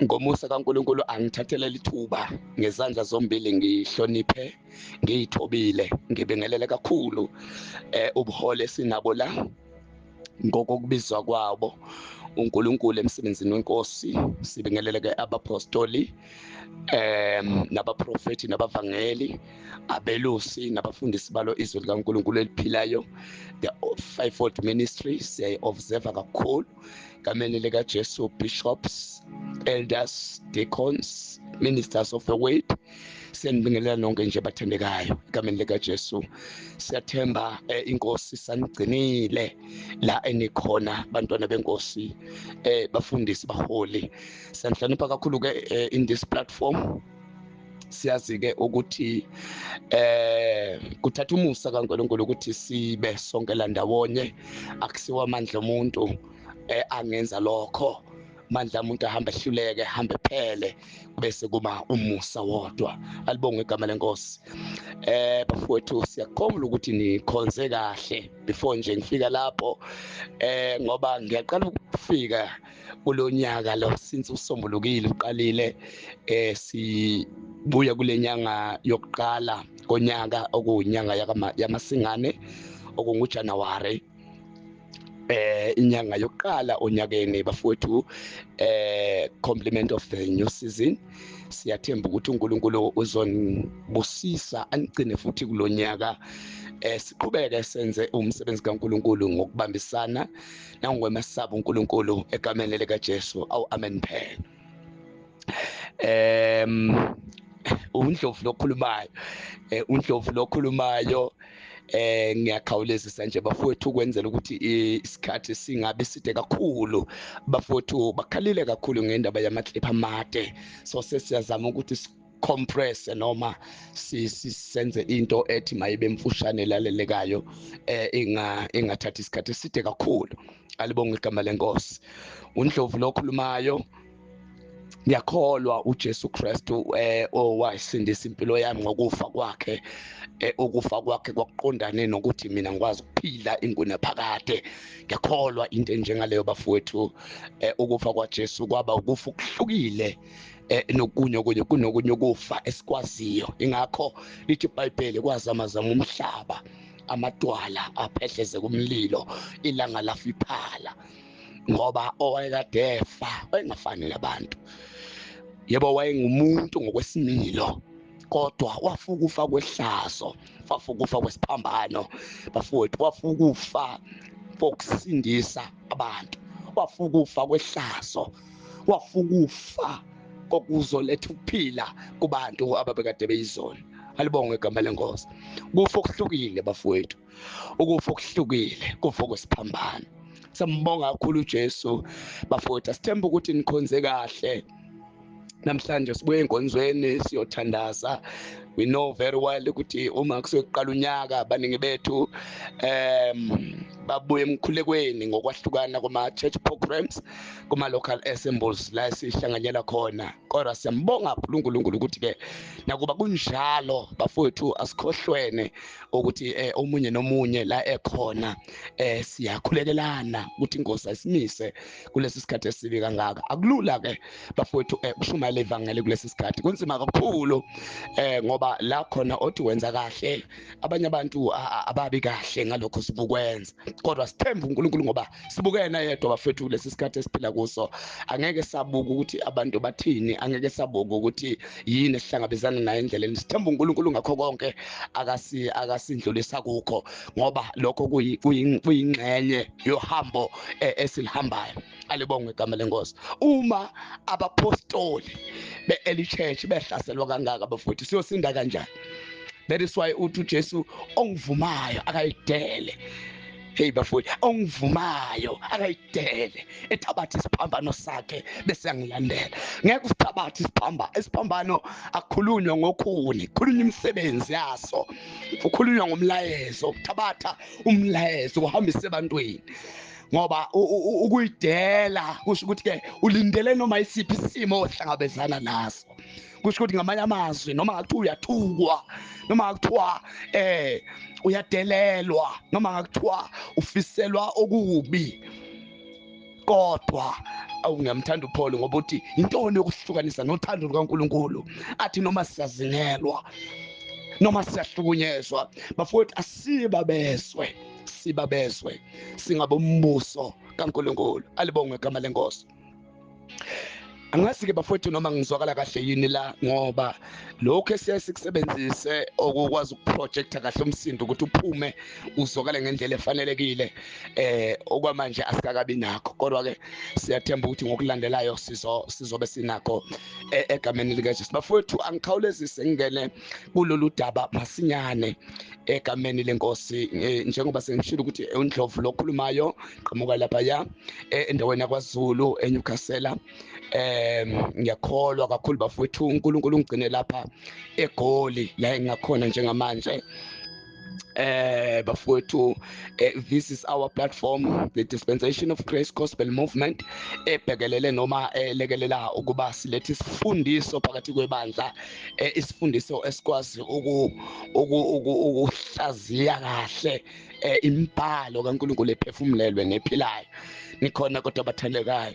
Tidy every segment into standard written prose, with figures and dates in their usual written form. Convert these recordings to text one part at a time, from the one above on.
Ngomusa kaNkulunkulu angithathele lithuba ngezandla zombili, ngihloniphe, ngiyithobile, ngibingelele kakhulu ubuhole esinabo la ngokokubizwa kwabo uNkulunkulu emsebenzini wenkosi. Sibingelele ke abapostoli, nabaprofeti, nabavangeli, abelusi, nabafundisi balo izwi likaNkulunkulu eliphilayo, the fivefold ministry. Siyayi-observe kakhulu gameni lika Jesu. Bishops, elders, deacons, ministers of the word, siyanibingelela nonke nje bathandekayo egameni lika Jesu. Siyathemba inkosi sanigcinile la enikhona, bantwana benkosi, bafundisi, baholi. Siyanhlonipha kakhulu ke in this platform. Siyazi ke ukuthi kuthatha umusa kaNkulunkulu ukuthi sibe sonke la ndawonye. Akusiwa amandla omuntu angenza lokho. Mandla umuntu ahamba ehluleke, hambe phele, bese kuba umusa wodwa. Alibonge igama lenkosi. Bafowethu, siyakhombula ukuthi nikhonze kahle before nje ngifika lapho, ngoba ngiyaqala ukufika kulonyaka lo since usombulukile uqalile. Sibuya kule nyanga yokuqala konyaka, okuyinyanga yamasingane, okunguJanuary, inyanga yokuqala onyakeni, bafowethu, complement of the new season. Siyathemba ukuthi uNkulunkulu uzonibusisa, anigcine futhi kulonyaka, siqhubeke senze umsebenzi kaNkulunkulu ngokubambisana nangokwemesaba uNkulunkulu egameni lika Jesu. Awu, amen phela. UNdlovu lokhulumayo, uNdlovu lokhulumayo. Ngiyakhawulezisa nje bafowethu ukwenzela ukuthi isikhathi singabe side kakhulu. Bafowethu bakhalile kakhulu ngendaba yamaclip amade, so sesiyazama ukuthi compress noma senze into ethi mayibe mfushane, lalelekayo, ingathathi isikhathi eside kakhulu. Alibonge igama lenkosi. UNdlovu lokhulumayo. Ngiyakholwa uJesu Kristu owasindisa impilo yami ngokufa kwakhe. Ukufa kwakhe kwakuqondane nokuthi mina ngikwazi ukuphila ingunaphakade. Ngiyakholwa into enjengaleyo, bafowethu. Ukufa kwaJesu kwaba ukufa okuhlukile nokunye kunye kunokunye ukufa esikwaziyo. Ingakho lithi iBhayibheli kwazamazama umhlaba, amadwala aphehleze kumlilo, ilanga lafiphala, ngoba owayekade efa wayengafani nabantu. Yebo, wayengumuntu ngokwesimilo, kodwa wafuka ukufa kwehlazo, wafuka ukufa kwesiphambano, bafowethu. Wafuka ukufa kokusindisa abantu, wafuka ukufa kwehlazo, wafuka ukufa kokuzoletha ukuphila kubantu ababekade beyizona. Alibonge igama lenkosi. Kufa okuhlukile, bafowethu, ukufa okuhlukile, kufa kwesiphambano. Siyambonga kakhulu uJesu, bafowethu. Asithemba ukuthi nikhonze kahle namhlanje. Sibuye enkonzweni siyothandaza. We know very well ukuthi uma kusoqala unyaka, baningi bethu babuye emkhulekweni ngokwahlukana kuma church programs, kuma local assemblies la esihlanganyela khona. Kodwa siyambonga uNkulunkulu ukuthi ke nakuba kunjalo, bafowethu, asikhohlwene ukuthi omunye nomunye la ekhona siyakhulekelana ukuthi inkosi ayisimise kulesi sikhathi esibi kangaka. Akulula ke, bafowethu, ukushumayela ivangeli kulesi sikhathi. Kunzima kakhulu, ngoba la khona othi wenza kahle, abanye abantu ababi kahle ngalokho sibukwenza. Kodwa sithemba uNkulunkulu ngoba sibukena yedwa, bafethu. Kulesi sikhathi esiphila kuso angeke sabuka ukuthi abantu bathini, angeke sabuka ukuthi yini esihlangabezana nayo endleleni. Sithemba uNkulunkulu ngakho konke akasindlulisa kukho, ngoba lokho kuyingxenye yohambo esilihambayo. Alibongwe igama lenkosi. Uma abapostoli be-early church behlaselwa kangaka, bafowethu, siyosinda kanjani? That is why uthi uJesu, ongivumayo akayidele. Hey bafowethu, ongivumayo akayidele, ethabatha isiphambano sakhe bese yangilandela. Ngeke usithabathe isiphambano. Akukhulunywa ngokhuni, khulunywa imisebenzi yaso, ukhulunywa ngomlayezo, ukuthabatha umlayezo uhambise ebantwini, ngoba ukuyidela kusho ukuthi ke ulindele noma isiphi isimo ohlangabezana naso. Kusho ukuthi ngamanye amazwi, noma ngakuthiwa uyathukwa, noma ngakuthiwa uyadelelwa, noma ngakuthiwa ufiselwa okubi, kodwa Awu, ngiyamthanda uPaul ngoba uthi intoni yokuhlukanisa nothando lukaNkulunkulu, athi noma siyazingelwa noma siyahlukunyezwa, bafowethu, asibabezwe, sibabezwe, singabombuso kaNkulunkulu. Alibongwe igama lenkosi. Angazi-ke bafowethu noma ngizwakala kahle yini la, ngoba lokhu esiyaye sikusebenzise okukwazi ukuprojecta kahle umsindo ukuthi uphume uzwakale ngendlela efanelekile, okwamanje asikakabi nakho, kodwa-ke siyathemba ukuthi ngokulandelayo sizobe sinakho egameni likaJesu. Bafowethu, angikhawulezise ngingene kulolu daba masinyane egameni lenkosi. Njengoba sengishilo ukuthi uNdlovu lokhulumayo qhamuka laphaya endaweni yakwaZulu eNewcastle. Ngiyakholwa kakhulu bafowethu, uNkulunkulu ungigcine lapha eGoli la engakhona njengamanje. Bafowethu, this is our platform, the Dispensation of Grace Gospel Movement, ebhekelele noma elekelela ukuba silethe isifundiso phakathi kwebandla, isifundiso esikwazi ukuhlaziya kahle imibhalo kaNkulunkulu ephefumulelwe nephilayo. Nikhona kodwa bathandekayo,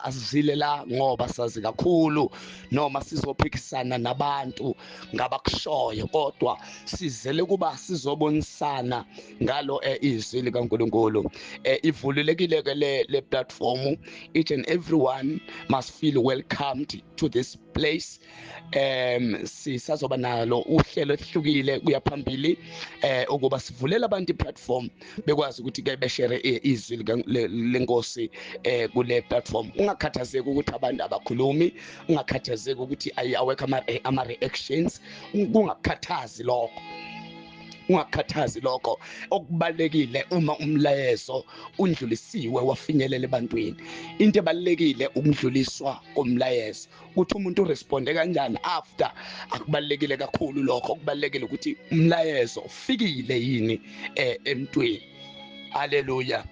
asizile la ngoba sazi kakhulu noma sizophikisana nabantu ngabakushoyo, kodwa sizele kuba sizobonisana ngalo izwi likaNkulunkulu. Ivulelekile ke le platform, each and everyone must feel welcomed to this place. Sisazoba nalo uhlelo ehlukile kuya phambili, ukuba sivulela abantu iplatform bekwazi ukuthi ke beshare izwi lenkosi kule platform. Ungakhathazeki ukuthi abantu abakhulumi, ungakhathazeki ukuthi awekho ama reactions, kungakhathazi lokho, ungakhathazi lokho. Okubalekile uma umlayezo undlulisiwe wafinyelela ebantwini, into ebalekile ukudluliswa komlayezo, ukuthi umuntu uresponde kanjani after, akubalekile kakhulu lokho. Okubalekile ukuthi umlayezo ufikile yini emntwini. Haleluya.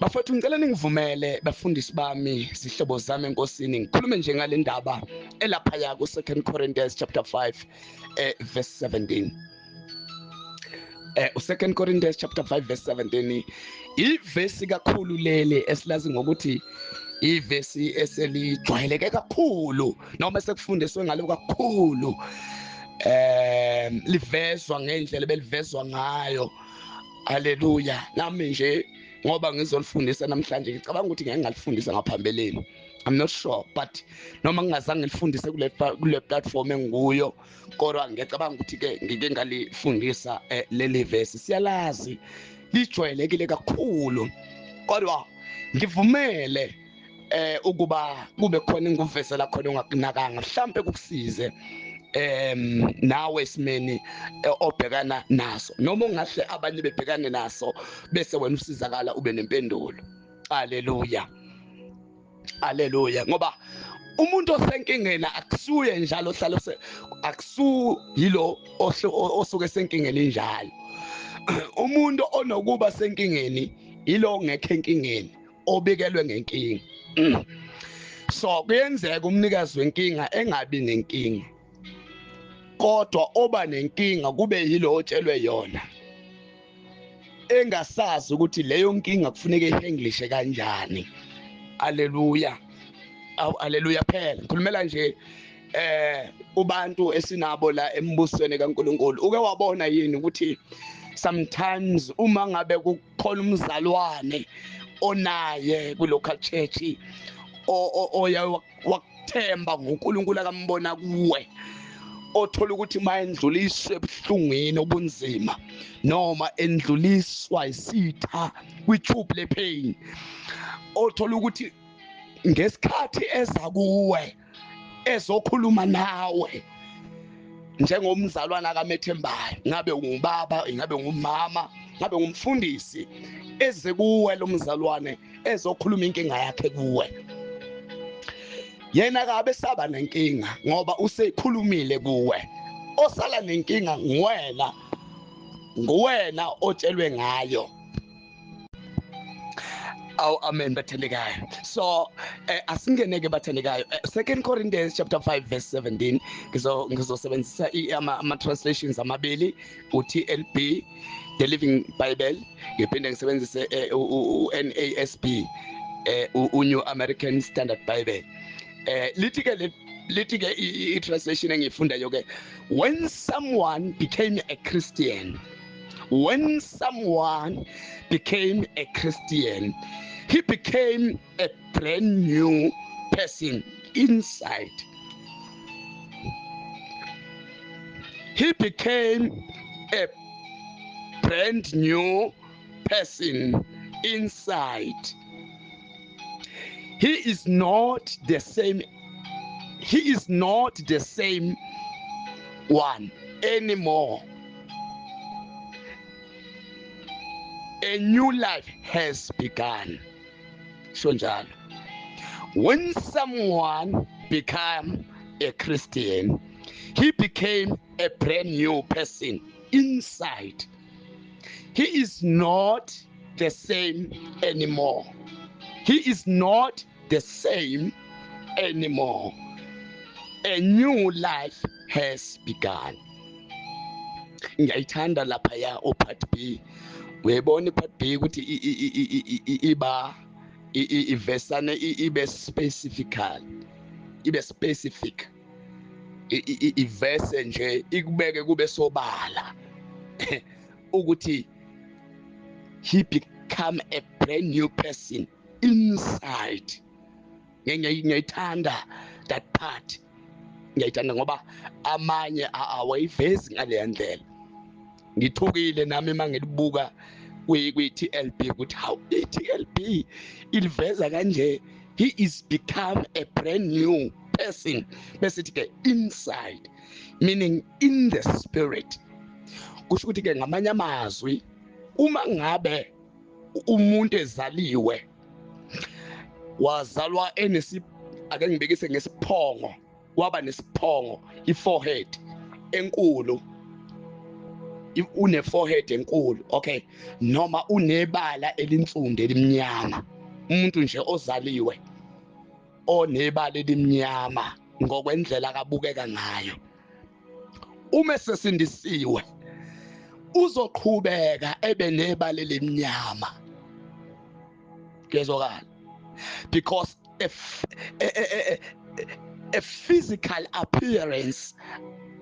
Bafowethu, ngicela ningivumele, bafundisi bami, zihlobo zami enkosini, ngikhulume nje ngale ndaba elaphaya ku 2 Corinthians chapter 5 verse 17. 2 Corinthians chapter 5 verse 17, ivesi kakhulu lele esilazi ngokuthi ivesi eselijwayeleke kakhulu noma sekufundiswe ngalo kakhulu, livezwa ngendlela belivezwa ngayo. Haleluya. Nami nje ngoba ngizolifundisa namhlanje, ngicabanga ukuthi ngeke ngalifundisa ngaphambilini, I'm not sure, but noma ngingazange ngilifundise kule platform enguyo, kodwa ngiyacabanga ukuthi ke ngike ngalifundisa leli verse. Siyalazi, lijwayelekile kakhulu, kodwa ngivumele ukuba kube khona inguvesela khona ongakunakanga, mhlambe kukusize nawe esimeni obhekana naso, noma ungahle abanye bebhekane naso bese wena usizakala ube nempendulo. Haleluya, haleluya. Ngoba umuntu osenkingeni akusuye njalo ohlala akusuyilo osuke senkingeni njalo. Umuntu onokuba senkingeni yilo ongekho enkingeni, obikelwe ngenkinga. So kuyenzeka umnikazi wenkinga engabi nenkinga, kodwa oba nenkinga kube yilo otshelwe yona, engasazi ukuthi leyo nkinga kufuneka iHenglish kanjani. Haleluya, haleluya. Phela ngikhulumela nje ubantu esinabo la embusweni kaNkulunkulu. Uke wabona yini ukuthi sometimes uma ngabe kukhona umzalwane onaye ku local church oya wakuthemba ngoNkulunkulu akambona kuwe, othola ukuthi mayendluliswe ebuhlungwini obunzima noma endluliswa isitha kwitube lepain, othola ukuthi ngesikhathi eza kuwe ezokhuluma nawe njengomzalwana kamethembayo, ngabe ungubaba, ngabe ungumama, ngabe ngumfundisi, eze kuwe lo mzalwane ezokhuluma inkinga yakhe kuwe, yena kabe saba nenkinga ngoba usekhulumile kuwe. Osala nenkinga nguwena, nguwena otshelwe ngayo. Awu, amen bathandekayo. So asingeneke bathandekayo. 2 Corinthians chapter 5 verse 17, ngizosebenzisa ama translations amabili, uTLB, The Living Bible, ngiphinde ngisebenzise uNASB. New American Standard Bible. Lithi ke i-translation engiyifundayo ke, when someone became a Christian, when someone became a Christian, he became a brand new person inside. He became a brand new person inside. He is not the same. He is not the same one anymore. A new life has begun. Sho njalo. When someone became a Christian, he became a brand new person inside. He is not the same anymore. He is not the same anymore. A new life has begun. Ngiyayithanda laphaya u-part B. Uyayibona i-part B ukuthi iba ivesane ibe specifical, ibe specific, ivese nje ikubeke kube sobala ukuthi he become a brand new person inside. Ngiyayithanda that part, ngiyayithanda ngoba amanye awayivezi ngaleya ndlela. Ngithukile nami mangilibuka kwi-TLB ukuthi how i-TLB iliveza kanje, he is become a brand new person, bese ithi ke inside, meaning in the spirit. Kusho ukuthi ke ngamanye amazwi, uma ngabe umuntu ezaliwe, wazalwa enesi, ake ngibekise ngesiphongo, waba nesiphongo, i-forehead enkulu, une forehead enkulu, okay, noma unebala elinsundu, elimnyama, umuntu nje ozaliwe onebala elimnyama ngokwendlela akabukeka ngayo, uma sesindisiwe uzoqhubeka ebe nebala elimnyama. Kuyezwakala? Because a physical appearance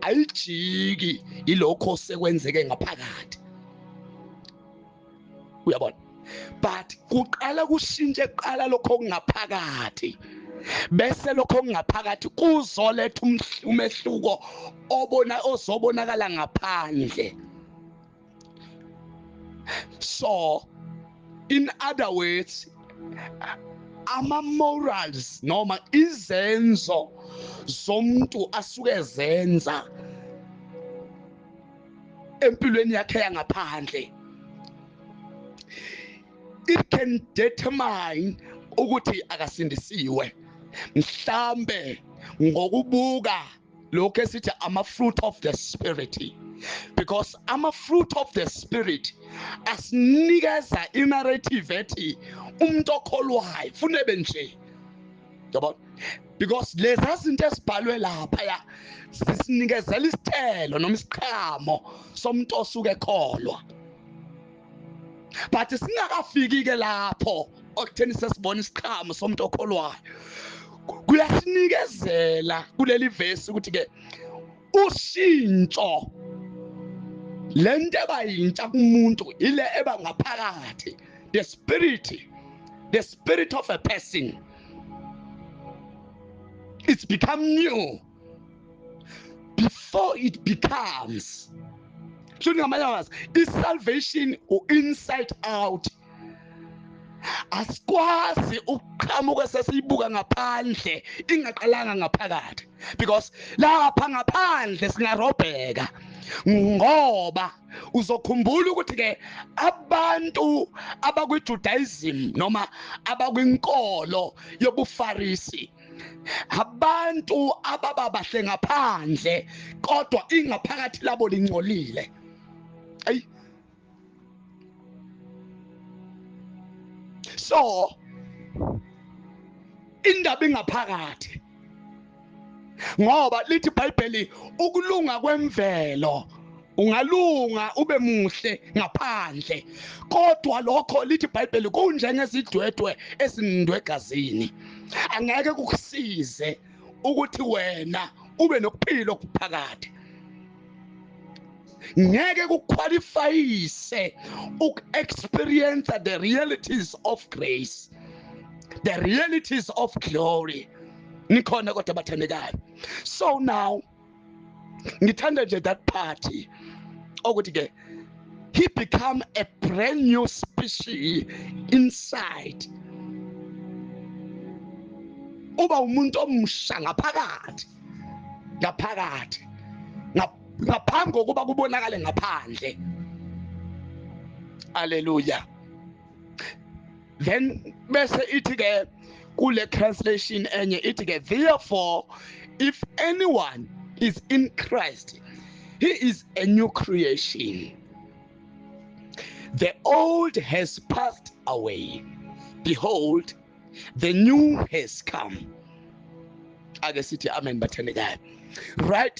ayijiki, ilokho sekwenzeke ngaphakathi, uyabona? But kuqala kushintshe kuqala lokho okungaphakathi, bese lokho okungaphakathi kuzoletha umehluko obona ozobonakala ngaphandle. So in other words, ama morals noma izenzo zomuntu asuke zenza empilweni yakhe yangaphandle, it can determine ukuthi akasindisiwe, mhlambe ngokubuka lokho esithi ama fruit of the spirit, because ama fruit of the spirit asinikeza i-narrative ethi umuntu okholwayo fune benje, yabona? Because leza zinto esibhalwe lapha ya sisinikezela isithelo noma isiqhamo somuntu osuke ekholwa. But singakafiki ke lapho okutheni sesibona isiqhamo somuntu okholwayo, kuyasinikezela kuleli verse ukuthi ke ushintsho lento ebayintsha kumuntu ile eba ngaphakathi, the spirit, the spirit of a person. It's become new before it becomes. So ngamanye amazwi, i-salvation u-inside out. Asikwazi ukuqhamuka sesiyibuka ngaphandle ingaqalanga ngaphakathi, because lapha ngaphandle singarobheka, ngoba uzokhumbula ukuthi ke abantu abakwi-Judaism noma abakwinkolo yobuFarisi, abantu abababahle ngaphandle kodwa ingaphakathi labo lingcolile. Ayi, so indaba ingaphakathi, ngoba lithi iBhayibheli ukulunga kwemvelo Ungalunga ube muhle ngaphandle, kodwa lokho lithi iBhayibheli kunjengezidwedwe esindwe egazini. Angeke kukusize ukuthi wena ube nokuphila okuphakade. Ngeke kuqualifyise uku-experience the realities of grace, the realities of glory. Nikhona kodwa bathandekayo? So now ngithanda nje that party ukuthi ke he become a brand new species inside. Uba umuntu omusha ngaphakathi, ngaphakathi, ngaphambi kokuba kubonakale ngaphandle. Hallelujah. Then bese ithi ke kule translation enye, ithi ke, "Therefore, if anyone is in Christ, he is a new creation. The old has passed away. Behold, the new has come." Ake sithi amen, bathandekayo. Right,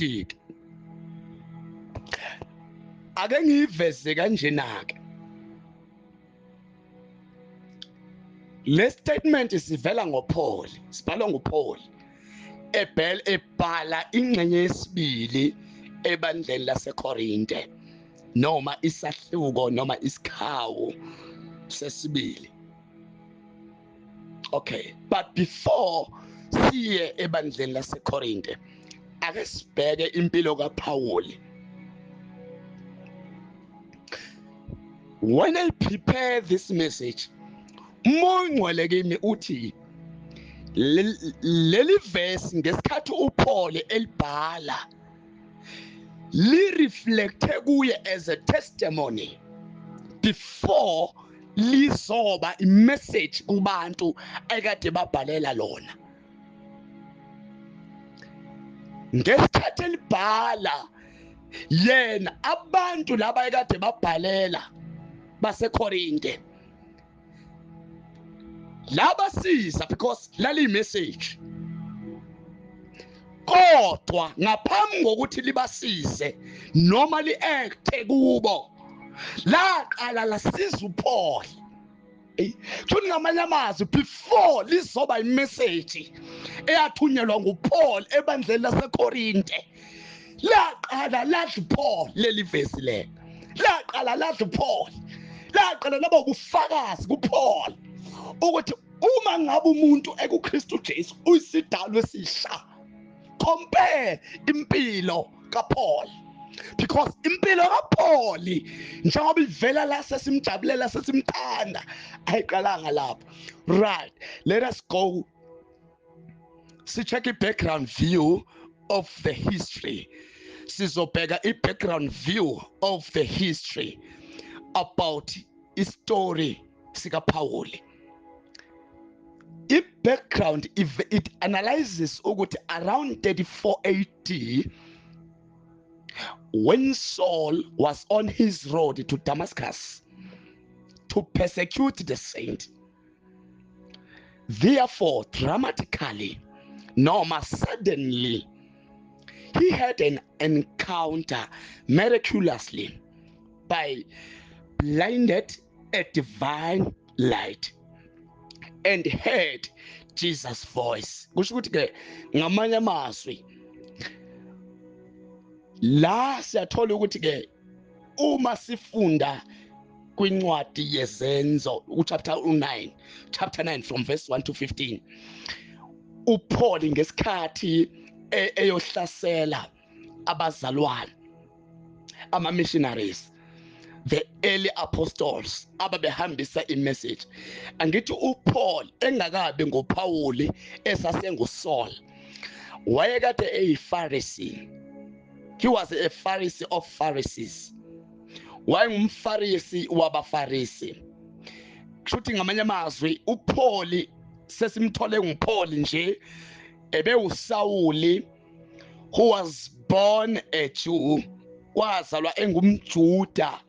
ake ngiyiveze kanjena ke le statement. Sivela ngoPaul, sibhalwa nguPaul ebhel ebhala ingxenye yesibili ebandleni laseKorinte, noma isahluko noma isikhawu sesibili. Okay, but before siye ebandleni laseKorinte, ake sibheke impilo kaPaul. When I prepare this message, uMoya kimi uthi leli verse, ngesikhathi uPaul elibhala, li reflecte kuye as a testimony before lizoba imessage kubantu ekade babhalela lona. Ngesikhathi elibhala yena, abantu laba ekade babhalela baseKorinte labasiza because lali message, kodwa ngaphambi kokuthi libasize noma li-acte kubo, laqala lasiza uPaul. Kusho ngamanye amazwi, before lizoba imessage eyathunyelwa nguPaul ebandleni laseKorinte, laqala ladla uPaul leli vesi lelo. Laqala ladla uPaul, laqala laba ubufakazi kuPaul ukuthi uma ngabe umuntu ekuKristu Jesu, uyisidalwa esisha. Compare impilo kaPaul, because impilo kaPaul njengoba ivela la sesimjabulela, sesimthanda, ayiqalanga lapho. Right, let us go si-check i-background view of the history. Sizobheka i-background view of the history about istory sikaPaul. I-background, if it analyzes ukuthi around 34 AD, when Saul was on his road to Damascus to persecute the saint, therefore dramatically noma suddenly he had an encounter miraculously by blinded a divine light and heard Jesus' voice. Kusho ukuthi ke ngamanye amazwi, la siyathola ukuthi ke uma sifunda kwincwadi yeZenzo uchapter 9, chapter 9 from verse 1 to 15, uPaul ngesikhathi eyohlasela abazalwane, ama missionaries, the early apostles ababehambisa imessage, angithi uPaul engakabi nguPaul, esasenguSaul, wayekade eyiPharisee. He was a Pharisee of Pharisees, wayengumFarisi wabaFarisi. Kushuthi ngamanye amazwi, uPaul sesimthole nguPaul nje, ebewuSawuli who was born a Jew, wazalwa engumJuda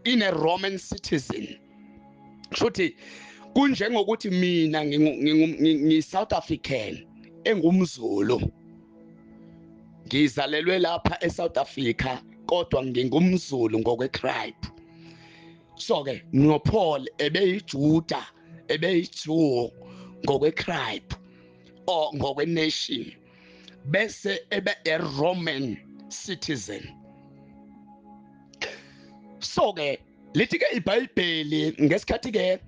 in a Roman citizen. Kushuthi kunjengokuthi mina ngi South African engumZulu, ngizalelwe lapha eSouth Africa. Kodwa ngingumZulu ngokwe-tribe. So ke noPaul ebeyiJuda, ebeyiJew ngokwe-tribe or ngokwe-nation, bese ebe a Roman citizen. So ke lithi ke iBhayibheli, ngesikhathi ke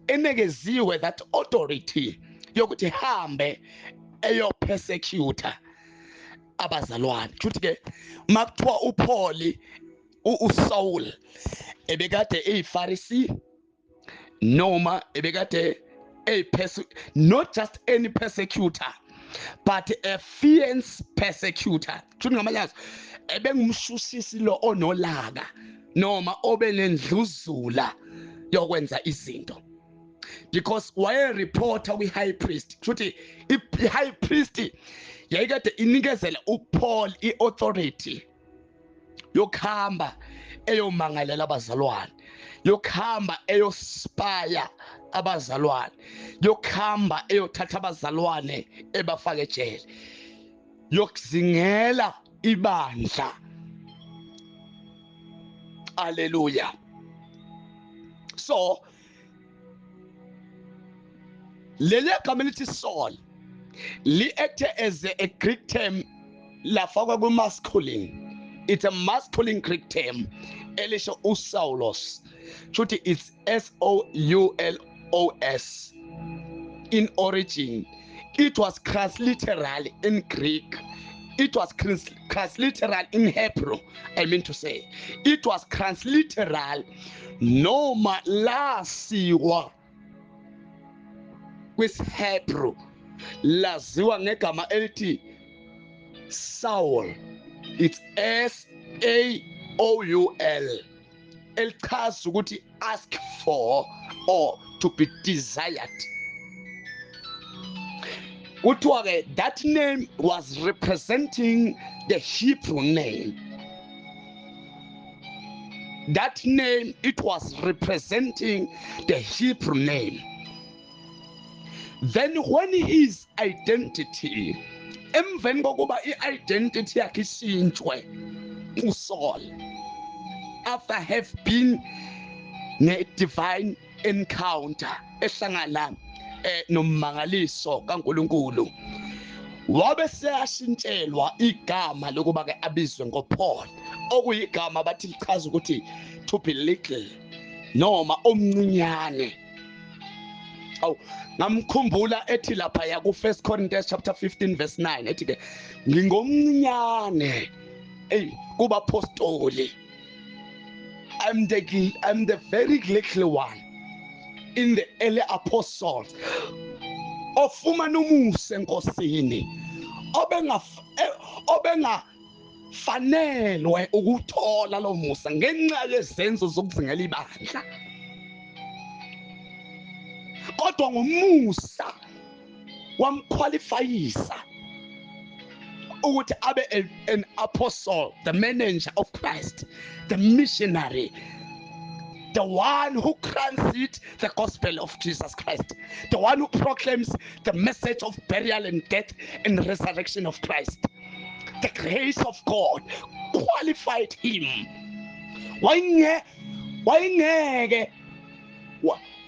enikeziwe that authority yokuthi hambe eyo persecute abazalwane, futhi ke makuthiwa uPaul, uSaul ebekade eyiFarisi noma ebekade a not just any persecutor but a fierce persecutor. Kusho ngamanye amazwi ebengumshushisi lo onolaka noma obenendluzula yokwenza izinto, because waye reporter kwi high priest. Kusho i high priest yayikade inikezela uPaul iauthority yokuhamba eyomangalela abazalwane, yokuhamba eyospaya abazalwane, yokuhamba eyothatha abazalwane ebafake ejele, yokuzingela ibandla. Hallelujah. So leli gama elithi Saul li-acte as a Greek term lafakwa ku-masculine. It's a masculine Greek term elisho uSaulos. Shuthi it's S O U L O S in origin. It was transliteral in Greek. It was transliteral in Hebrew. I mean to say, it was transliteral noma lasiwa kwisiHebrew laziwa ngegama elithi Saul. It's S A O U L, elichaza ukuthi ask for or to be desired. Kuthiwa ke that name was representing the Hebrew name. That name, it was representing the Hebrew name. Then when his identity, emveni kokuba i-identity yakhe ishintshwe uSaul, after have been ne-divine encounter ehlangana nomangaliso kaNkuluNkulu, wabe seyashintshelwa igama lokuba ke abizwe ngoPaul, okuyigama bathi lichaza ukuthi to be little noma omncinyane. Aw, ngamkhumbula ethi lapha ya ku 1 Corinthians chapter 15 verse 9, ethi ke ngingomncinyane ey kubapostoli, I'm the very little one in the early apostles, ofumana umusa enkosini obengafanelwe ukuthola lo musa ngenxa yezenzo zokuzingela ibandla, kodwa ngomusa wamqualifyisa ukuthi abe an apostle, the manager of Christ, the missionary, the one who transits the gospel of Jesus Christ, the one who proclaims the message of burial and death and resurrection of Christ. The grace of God qualified him.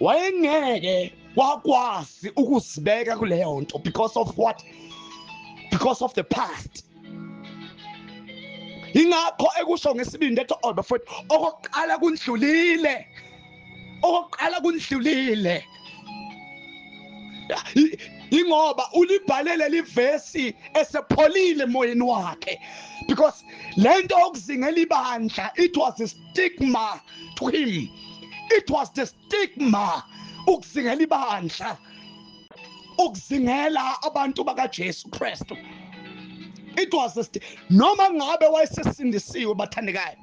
Wayengeke wakwazi ukuzibeka kuleyo nto because of what? Because of the past. Ingakho ekusho ngesibindi ethi, oh bafowethu, okokuqala kundlulile, okokuqala kundlulile. Ingoba ulibhalele livesi esepholile emoyeni wakhe, because lento yokuzingela ibandla, it was a stigma to him. It was the stigma ukuzingela ibandla, ukuzingela abantu bakaJesu Kristu. It was a noma ngabe wayesesindisiwe, bathandekayo,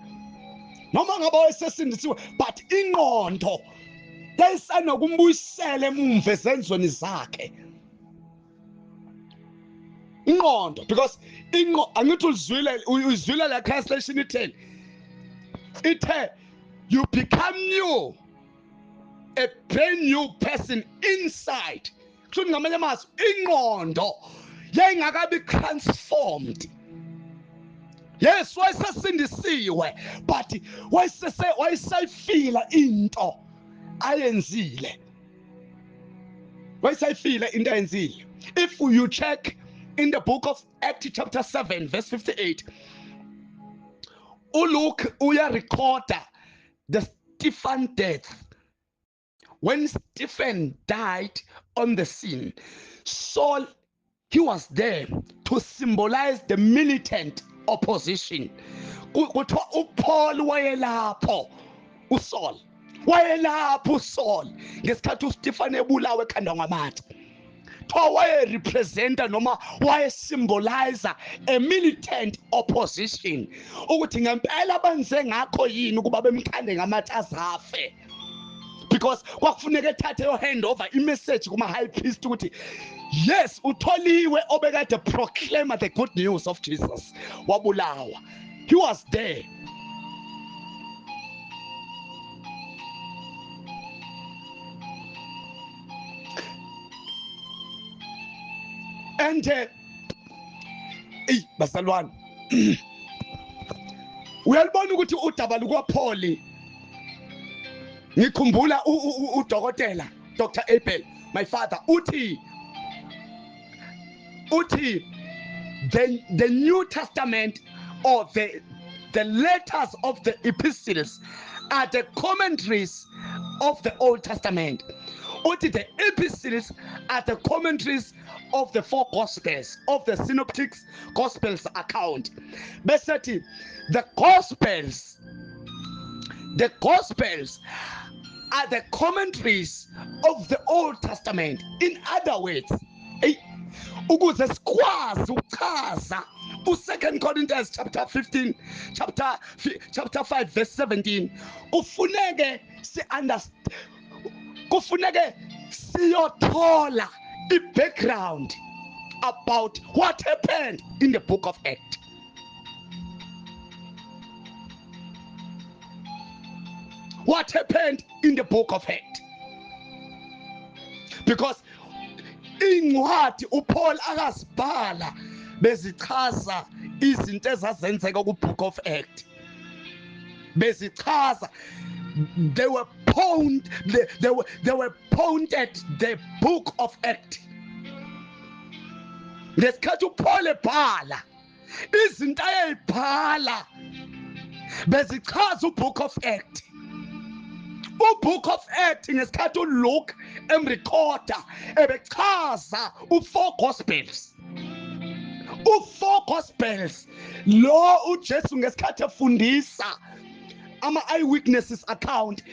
noma ngabe wayesesindisiwe, but ingqondo yayisanokumbuyisela emumva ezenzweni zakhe. Ingqondo, because angithi ulizwile, uyizwile la translation itheni? Ithe you become new, a brand new person inside. Kusho ngamanye amazwi ingqondo yayingakabi transformed. Yes, wayesesindisiwe, but wayesayifila into ayenzile. Wayesayifila into ayenzile. If you check in the book of Acts chapter 7 verse 58, uLuke uyarecorda the Stephen death. When Stephen died on the scene, Saul, he was there to symbolize the militant opposition. Kuthiwa uPaul wayelapho, uSaul wayelapho, uSaul ngesikhathi uStephen ebulawa ekhandwa ngamatshe. Kuthiwa wayerepresenta noma wayesymbolize a militant opposition, ukuthi ngempela benze ngakho yini ukuba bemkhande ngamatshe azafe, because kwakufuneka ethathe yo hand over imessage kuma high priest ukuthi yes, utholiwe obekade proclaimer the good news of Jesus, wabulawa. He was there. And bazalwane, uyalibona ukuthi udaba lukaPaul, ngikhumbula udokotela Dr. Abel, my father, uthi the New Testament or the letters of the epistles are the commentaries of the Old Testament. Uthi the epistles are the commentaries of the four gospels, of the synoptics gospels account. Bese the gospels are the commentaries of the Old Testament. In other words, ukuze sikwazi ukuchaza u2 Corinthians chapter 15 chapter 5 verse 17, kufuneke si understand, kufuneke siyothola i background about what happened in the book of Acts. What happened in the book of Acts? Because incwadi uPaul akazibhala bezichaza izinto ezazenzeka ku book of Acts. Bezichaza, they were pointed the book of Acts. Ngesikhathi uPaul ebhala izinto ayibhala bezichaza ubook of Acts. Ubook of Acts ngesikhathi uLuke emrecorda ebechaza u4 gospels. U4 gospels lo uJesu ngesikhathi efundisa ama eyewitnesses account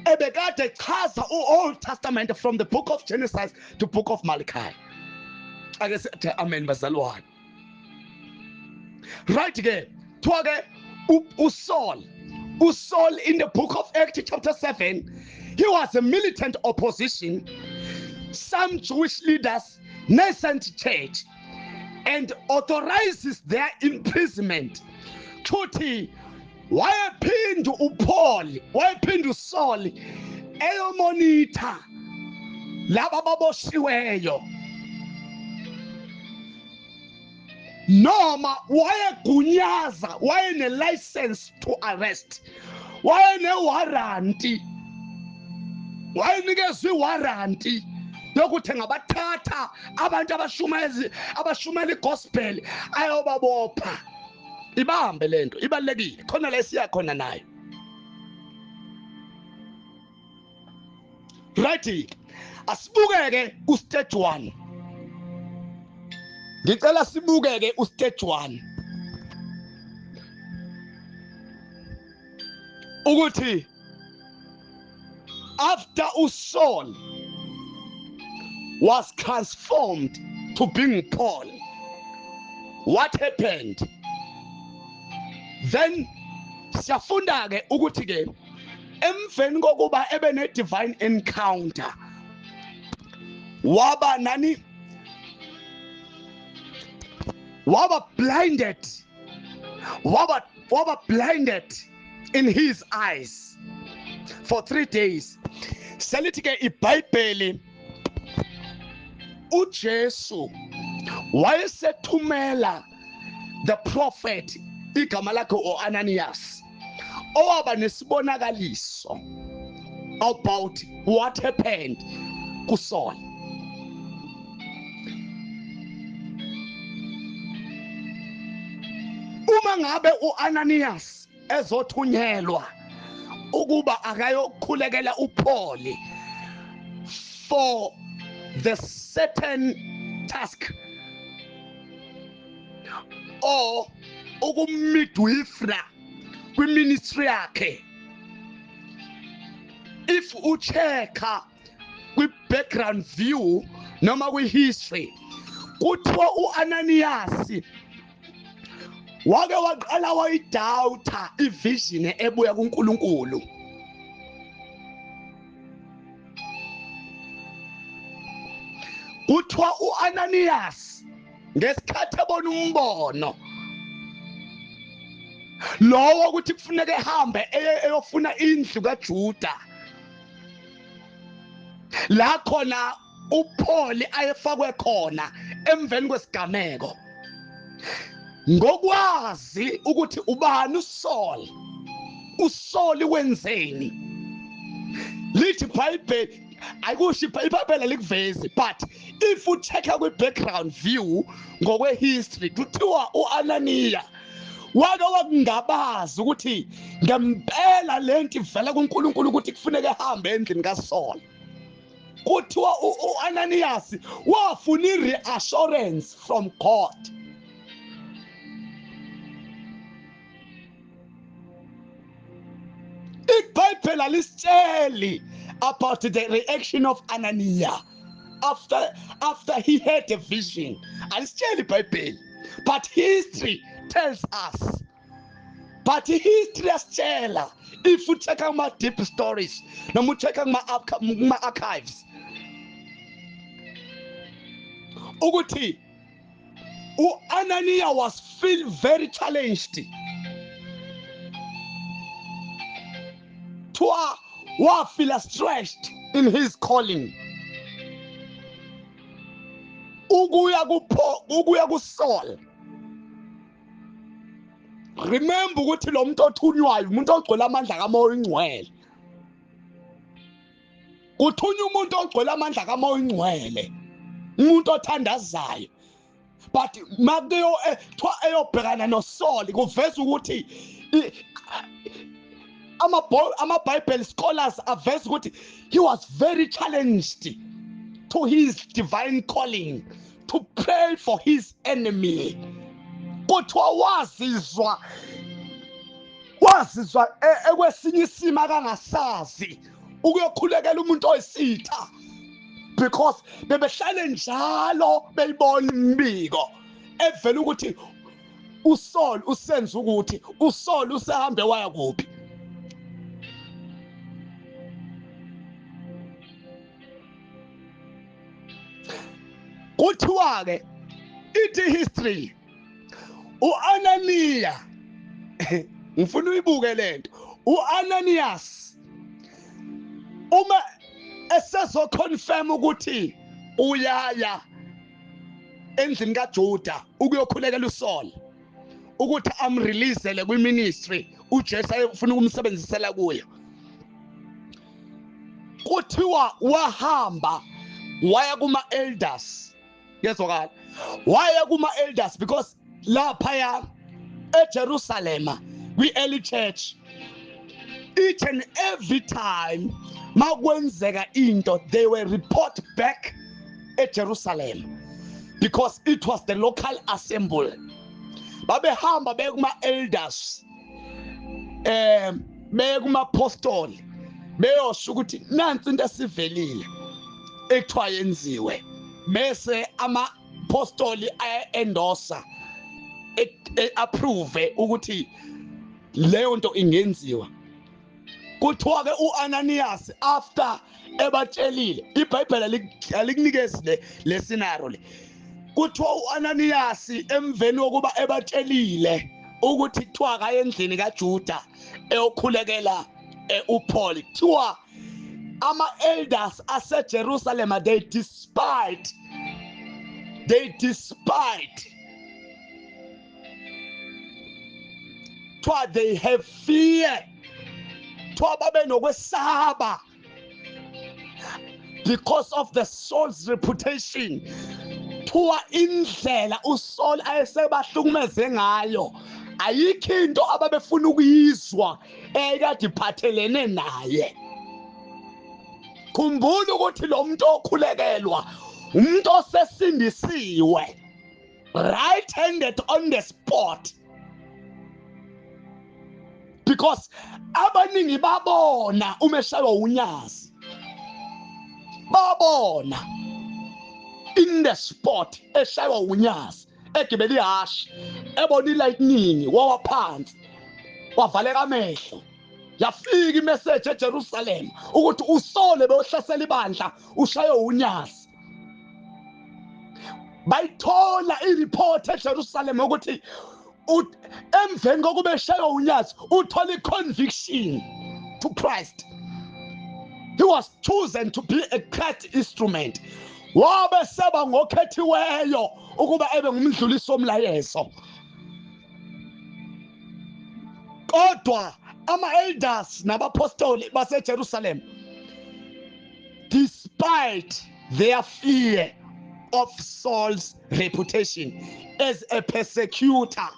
ebekade chaza uOld Testament from the book of Genesis to book of Malachi. Ake sithi amen bazalwane. Right ke, thiwa ke uSaul in the book of Acts chapter 7, he was a militant opposition, some Jewish leaders, nascent church, and authorizes their imprisonment. Thuthi wayephinda uPaul, wayephinda uSaul eyomonitha laba ababoshiweyo, noma wayegunyaza, wayene license to arrest, wayene warranty, wayenikezwe iwarranty yokuthi ngabathatha abantu abashumela igospel ayobabopha. Ibambe lento, ibalekile khona la siya khona nayo. Right, asibukeke ustage 1. Ngicela sibukeke ustage 1 ukuthi after uSaul was transformed to being Paul, what happened? Then siyafunda ke ukuthi ke emveni kokuba ebe ne divine encounter, waba nani, waba blinded, waba blinded in his eyes for 3 days. Selithi ke iBhayibheli uJesu wayesethumela the prophet Igama lakhe uAnanias, owaba nesibonakaliso about what happened kuSaul. Uma ngabe uAnanias ezothunyelwa ukuba akayokhulekela uPaul for the certain task or ukumidwifra kwiministry yakhe, if uchecka kwi-background view noma kwi-history, kuthiwa u-Ananias wake waqala wayidoubta ivision ebuya kuNkulunkulu. Kuthiwa u-Ananias ngesikhathi ebona umbono lowo ukuthi kufuneka ehambe eyofuna indlu kaJuda la khona uPaul ayefakwe khona emveni kwesigameko, ngokwazi ukuthi ubani uSaul, uSaul wenzeni. Lithi iBhayibheli, ayikusho iBhayibheli alikuvezi, but if uchecka kwi-background view ngokwe-history, kuthiwa u-Ananiya wake wakungabaza ukuthi ngempela lento ivela kuNkulunkulu ukuthi kufuneka ehambe endlini kaSaul. Kuthiwa u-Ananias wafuna i-reassurance from God. iBhayibheli alisitsheli about the reaction of Ananias after he had a vision. Alisitsheli iBhayibheli, but history tells us. But history yasitshela, if you check out my deep stories noma check out my archives, ukuthi uAnanias was feel very challenged. Twa wafeel stretched in his calling. Ukuya kuSaul. Remember ukuthi lo muntu othunywayo umuntu ogcwele amandla kaMoya oNgcwele. Kuthunywa umuntu ogcwele amandla kaMoya oNgcwele, umuntu othandazayo. But makuyo eyobhekana noSaul kuveza ukuthi ama Bible scholars aveza ukuthi he was very challenged to his divine calling to pray for his enemy. Kuthiwa wazizwa ekwesinye isimo akangasazi ukuyokhulekela umuntu oyisitha, because bebehlale njalo beyibona imibiko evela ukuthi uSaul usenza ukuthi uSaul usehambe waya kuphi. Kuthiwa ke ithi history uAnaniya, ngifuna uyibuke lento, uAnanias uma esezoconfirm ukuthi uyaya endlini kaJuda ukuyokhulekela uSaul ukuthi amreleasele kwiministry uJesu ayefuna ukumsebenzisela kuyo, kuthiwa wahamba waya kuma elders. Yezwakala, waya kuma elders because laphaya eJerusalema kwi-early church each and every time makwenzeka into they were report back eJerusalem because it was the local assembly. Babehamba beye kuma elders, beye kuma apostoli beyosho ukuthi nansi into esivelile ekuthiwa yenziwe, bese ama apostoli aya-endorsa, approve ukuthi leyo nto ingenziwa. Kuthiwa ke uAnanias after ebatshelile, iBhayibheli alikunikezi le scenario le. Kuthiwa uAnanias emveni wokuba ebatshelile ukuthi kuthiwa akaye endlini kaJuda eyokhulekela uPaul, kuthiwa ama elders aseJerusalem they despite Kuthiwa they have fear, kuthiwa babe nokwesaba because of the Saul's reputation. Kuthiwa indlela uSaul ayesebahlukumeze ngayo, ayikho into ababefuna ukuyizwa eyayikade iphathelene naye. Khumbula ukuthi lo muntu okhulekelwa umuntu osesindisiwe, right handed on the spot, because abaningi babona uma eshaywa unyazi, babona in the spot eshaywa unyazi, egibela ihashi, ebona i-lightning, wawa phansi, wavaleka amehlo. Yafika imessage eJerusalem ukuthi uSole beyohlasela ibandla, ushaye unyazi. Bayithola ireport eJerusalem ukuthi emveni kokuba eshaywa unyazi uthola i-conviction to Christ. He was chosen to be a Christ instrument. Wabe seba ngokhethiweyo ukuba ebe ngumdlulisi womlayezo. Kodwa ama-elders nabapostoli baseJerusalem, despite their fear of Saul's reputation as a persecutor,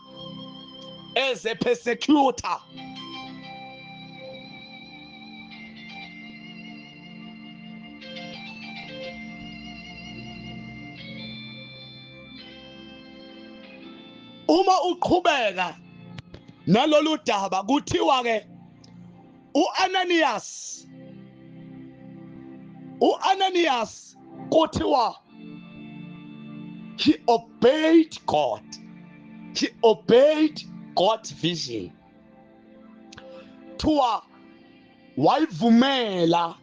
as a persecutor, uma uqhubeka nalolu daba, kuthiwa ke uAnanias kuthiwa he obeyed God, he obeyed God's vision. Kuthiwa wayivumela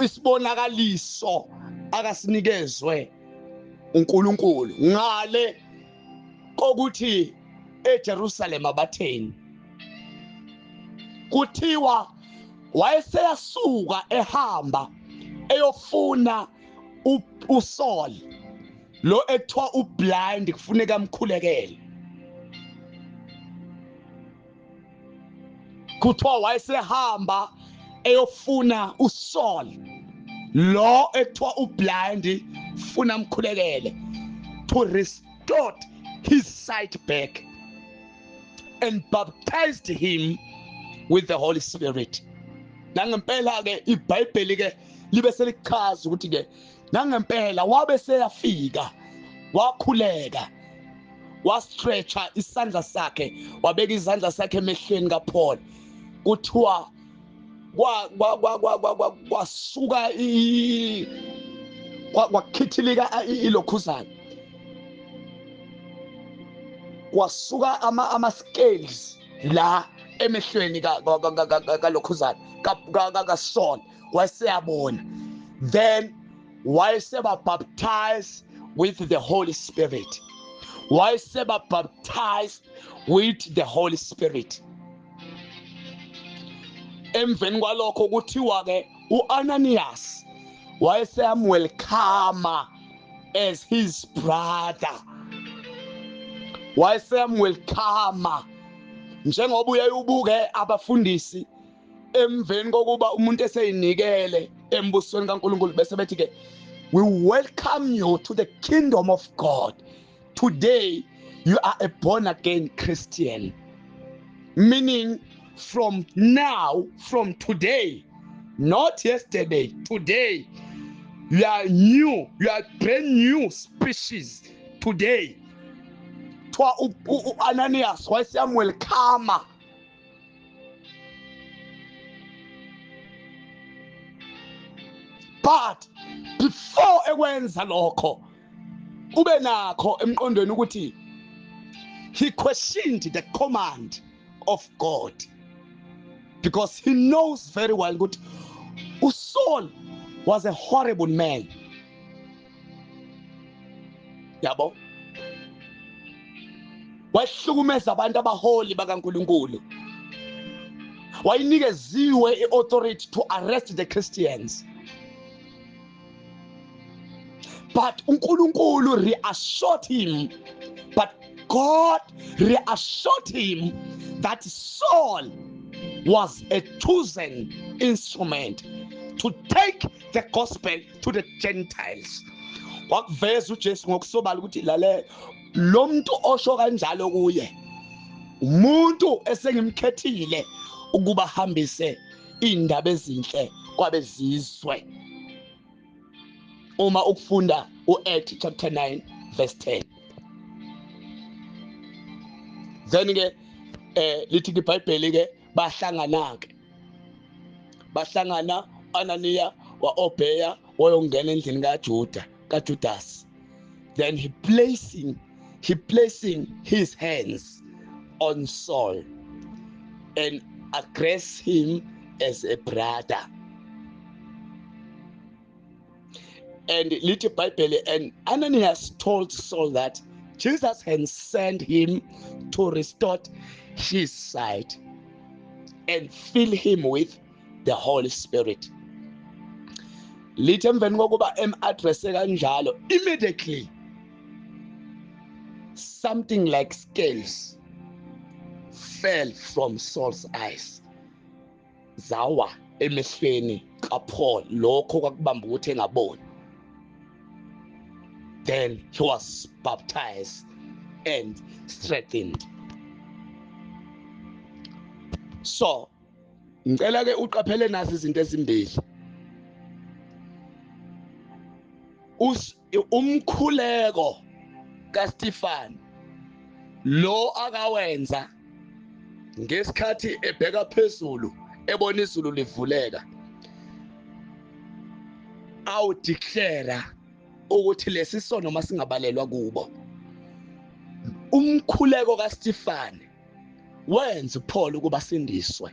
isibonakaliso akasinikezwe uNkulunkulu ngale kokuthi eJerusalem abatheni. Kuthiwa wayeseyasuka ehamba eyofuna uSaul lo ekuthiwa ublind, kufuneka amkhulekele. Kuthiwa wayesehamba eyofuna uSaul lo ekuthiwa ublind, funa amkhulekele to restore his sight back and baptized him with the Holy Spirit. Nangempela ke iBhayibheli ke libe selichaza ukuthi ke nangempela wabe seyafika, wakhuleka, wastretcha isandla sakhe, wabeka izandla sakhe emehlweni kaPaul. Kuthiwa kwasuka kwakhithilika ilokhuzana, kwasuka ama scales la emehlweni kalokhuzana kaSaul, wayeseyabona. Then wayeseba baptized with the Holy Spirit, wayeseba baptized with the Holy Spirit. Emveni kwalokho kuthiwa ke uAnanias wayeseyamwelcome as his brother, wayeseyamwelcome njengoba uyaye ubuke abafundisi emveni kokuba umuntu eseyinikele embusweni kaNkulunkulu, bese bethi ke we welcome you to the kingdom of God. Today you are a born again Christian, meaning from now, from today, not yesterday, today you are new, you are brand new species today. Twa uAnanias wayeseyamwelcome. But before ekwenza lokho, ube nakho emqondweni ukuthi he questioned the command of God, because he knows very well ukuthi uSaul was a horrible man. Yabo, wahlukumeza abantu abaholi bakaNkulunkulu, wayinikeziwe i-authority to arrest the Christians. But uNkulunkulu reassured him, but God reassured him that Saul was a chosen instrument to take the gospel to the Gentiles. Wakuveza uJesu ngokusobala ukuthi lale lo muntu osho kanjalo kuye umuntu esengimkhethile ukuba hambise indaba ezinhle kwabezizwe. Uma ukufunda uActs chapter 9 verse 10. Then ke lithi iBhayibheli ke bahlangana ke, bahlangana Ananiya waObeya wayongena endlini kaJuda, kaJudas. Then he placing his hands on Saul and address him as a brother. And little Bible, and Ananias told Saul that Jesus had sent him to restore his sight and fill him with the Holy Spirit. Lithi emveni kokuba em-addresse kanjalo, immediately something like scales fell from Saul's eyes. Zawa emehlweni kaPaul, lokho kwakubamba ukuthi engaboni. Then he was baptized and strengthened. So ngicela ke uqaphele nazi izinto ezimbili. Umkhuleko kaStefan lo akawenza ngesikhathi ebheka phezulu ebona izulu livuleka, awudeclare ukuthi lesi sono masingabalelwa kubo. Umkhuleko kaStefan wenza uPaul ukuba sindiswe.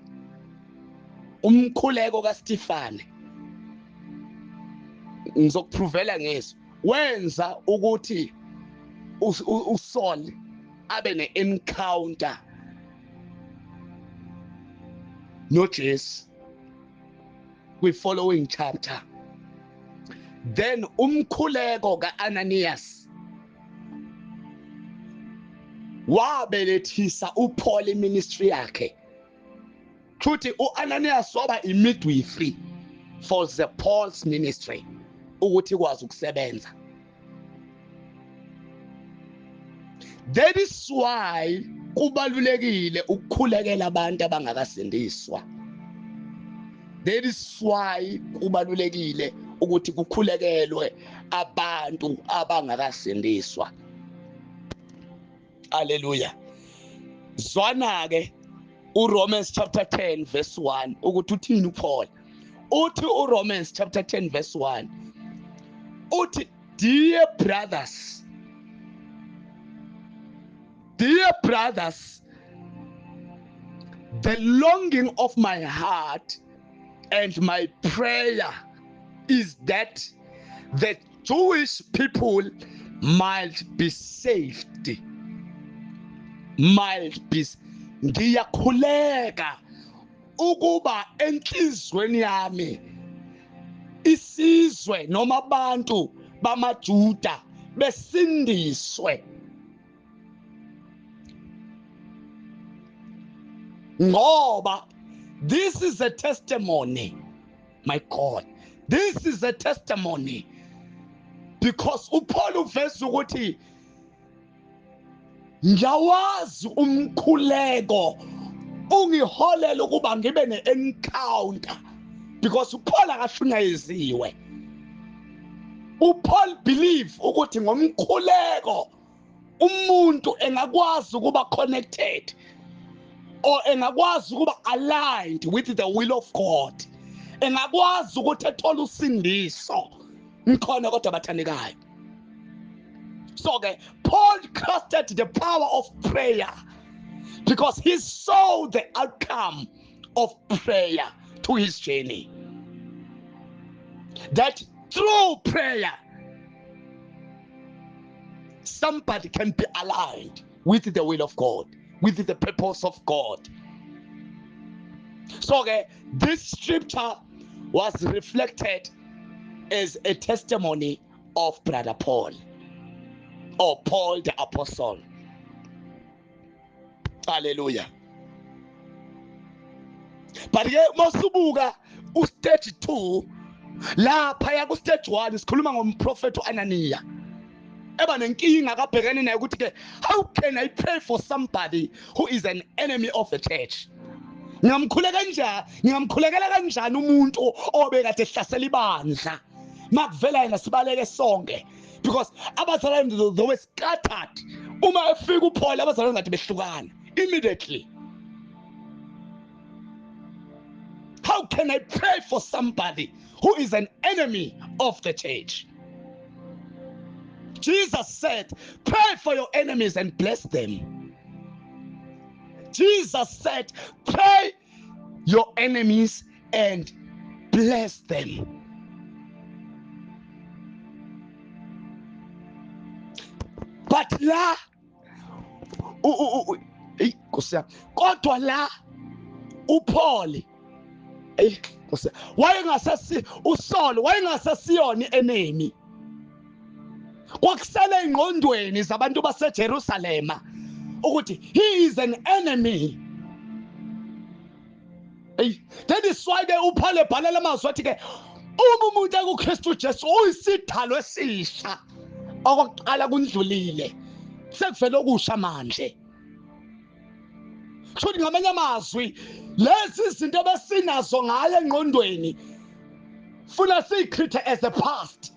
Umkhuleko kaStefan, ngizokuprovela ngeso, wenza ukuthi uSaul abe ne-encounter noJesu kwi following chapter. Then umkhuleko kaAnanias wabelethisa uPaul ministry yakhe. Futhi uAnanias waba imidwifery for the Paul's ministry ukuthi ikwazi ukusebenza. That is why kubalulekile ukukhulekela abantu abangakasindiswa. That is why kubalulekile ukuthi kukhulekelwe abantu abangakasindiswa. Hallelujah. Zwana ke uRomans chapter 10 verse 1 ukuthi uthini uPaul. Uthi uRomans chapter 10 verse 1 uthi, dear brothers, dear brothers, the longing of my heart and my prayer is that the Jewish people might be saved. Might be. Ngiyakhuleka ukuba enhlizweni yami isizwe noma abantu bamaJuda besindiswe, ngoba this is a testimony, my God, this is a testimony, because uPaul uveza ukuthi ngiyawazi umkhuleko ungiholela ukuba ngibe ne-encounter, because uPaul akashunyayeziwe. uPaul believe ukuthi ngomkhuleko umuntu engakwazi ukuba connected or engakwazi ukuba aligned with the will of God, engakwazi ukuthi ethole usindiso. Ngikhona kodwa bathandekayo. So ke Paul trusted the power of prayer because he saw the outcome of prayer to his journey, that through prayer somebody can be aligned with the will of God, with the purpose of God. So okay, this scripture was reflected as a testimony of Brother Paul, or Paul the Apostle. Hallelujah. But ke masubuka ustage 2 lapha ya ku stage 1 sikhuluma ngomprofeti uAnaniya eba nenkinga akabhekene nayo ukuthi ke how can I pray for somebody who is an enemy of the church? Ngingamkhuleka kanjani, ngingamkhulekela kanjani umuntu obekade ehlasela ibandla? Makuvela yena sibaleke sonke, because abazalwane they were scattered. Uma efika uPaul abazalwane ngathi behlukana immediately. How can I pray for somebody who is an enemy of the church? Jesus said, pray for your enemies and bless them. Jesus said, pray your enemies and bless them. But la kodwa la uPaul wayengasesi uSaul wayengasesiyona enemy. Kwakusele engqondweni zabantu baseJerusalema ukuthi he is an enemy. That is why ke uPaul ebhalela amazwi athi ke uma umuntu ekuKristu Jesu uyisidalo esisha, okokuqala kundlulile, sekuvele okusha manje. Kusho ngamanye amazwi lezi zinto besinazo ngaye engqondweni funa siyichithe as a past,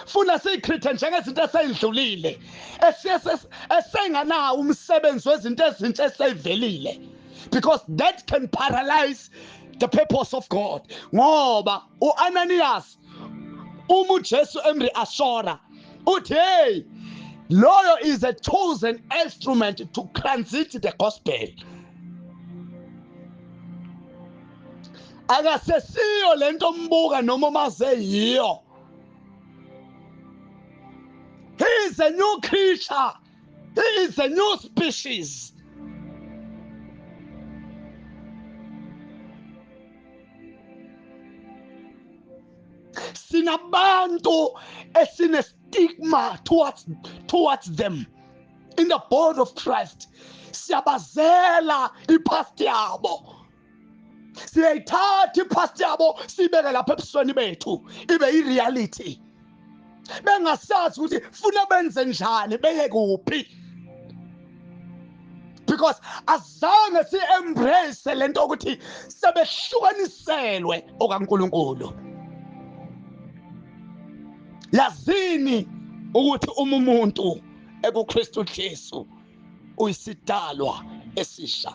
funa siyichithe njengezinto eseyidlulile, esenganawo umsebenzi wezinto ezintsha eseyivelile, because that can paralyze the purpose of God. Ngoba uAnanias uma uJesu emreassure uthi hey, loyo is a chosen instrument to transit the gospel. Akasesiyo lento ombuka noma omaze yiyo. He is a new creature. He is a new species. Sinabantu esine stigma towards them in the body of Christ. Siyabazela ipast yabo, siyayithatha ipast yabo sibeke lapha ebusweni bethu ibe i-reality, bengasazi ukuthi funa benze njani, beye kuphi, because azange si-embrace lento ukuthi sebehlukaniselwe okaNkulunkulu. Yazini ukuthi uma umuntu ekuKristu Jesu uyisidalwa esisha.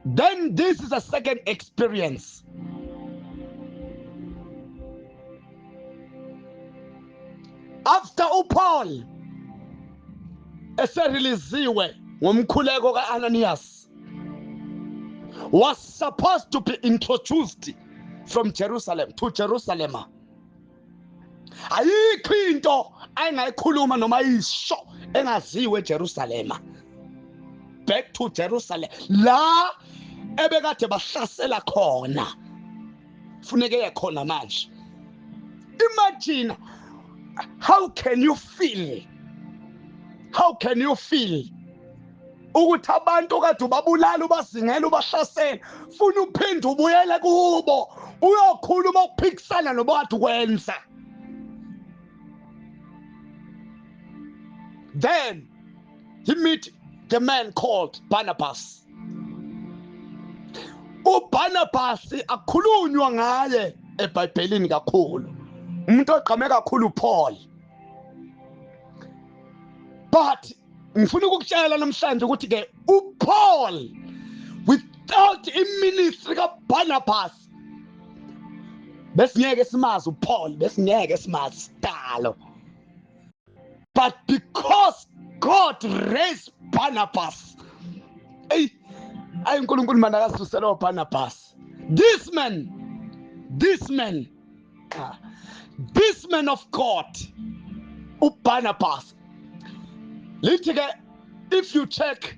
Then this is a second experience. After uPaul esereleasiwe ngomkhuleko kaAnanias, was supposed to be introduced from Jerusalem to Jerusalem. Ayikho into ayingayikhuluma noma isho engaziwe eJerusalema. Back to Jerusalem la ebekade bahlasela khona, funeke khona manje. Imagine how can you feel? How can you feel ukuthi abantu kade ubabulala, ubazingela, ubahlasela, funa uphinde ubuyele kubo uyokhuluma ukuphikisana nobokade ukwenza? Then he meet the man called Barnabas. uBarnabas akukhulunywa ngaye eBhayibhelini kakhulu, umuntu ogqame kakhulu uPaul. But ngifuna ukukutshela namhlanje ukuthi ke uPaul without iministry kaBarnabas besingeke simazi uPaul, besingeke simazi sidalo. But because God raised Barnabas, hey, ayi uNkulunkulu mana akasusela uBarnabas. This man of God, uBarnabas. Lithi ke if you check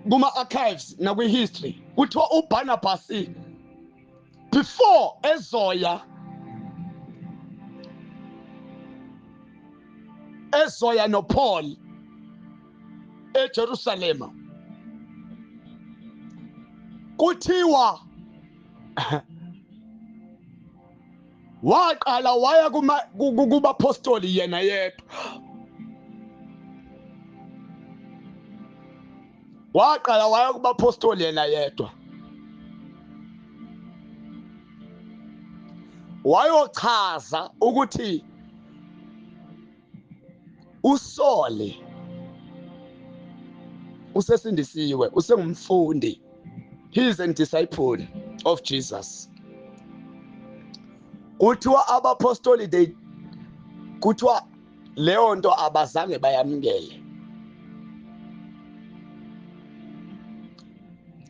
kuma archives nakwi history, kuthiwa uBarnabas before ezoya ezoya noPaul eJerusalema, kuthiwa waqala waya kubapostoli yena yedwa. Waqala waya kubapostoli yena yedwa, wayochaza ukuthi uSole usesindisiwe, usengumfundi, he is a disciple of Jesus. Kuthiwa abapostoli they kuthiwa leyo nto abazange bayamukele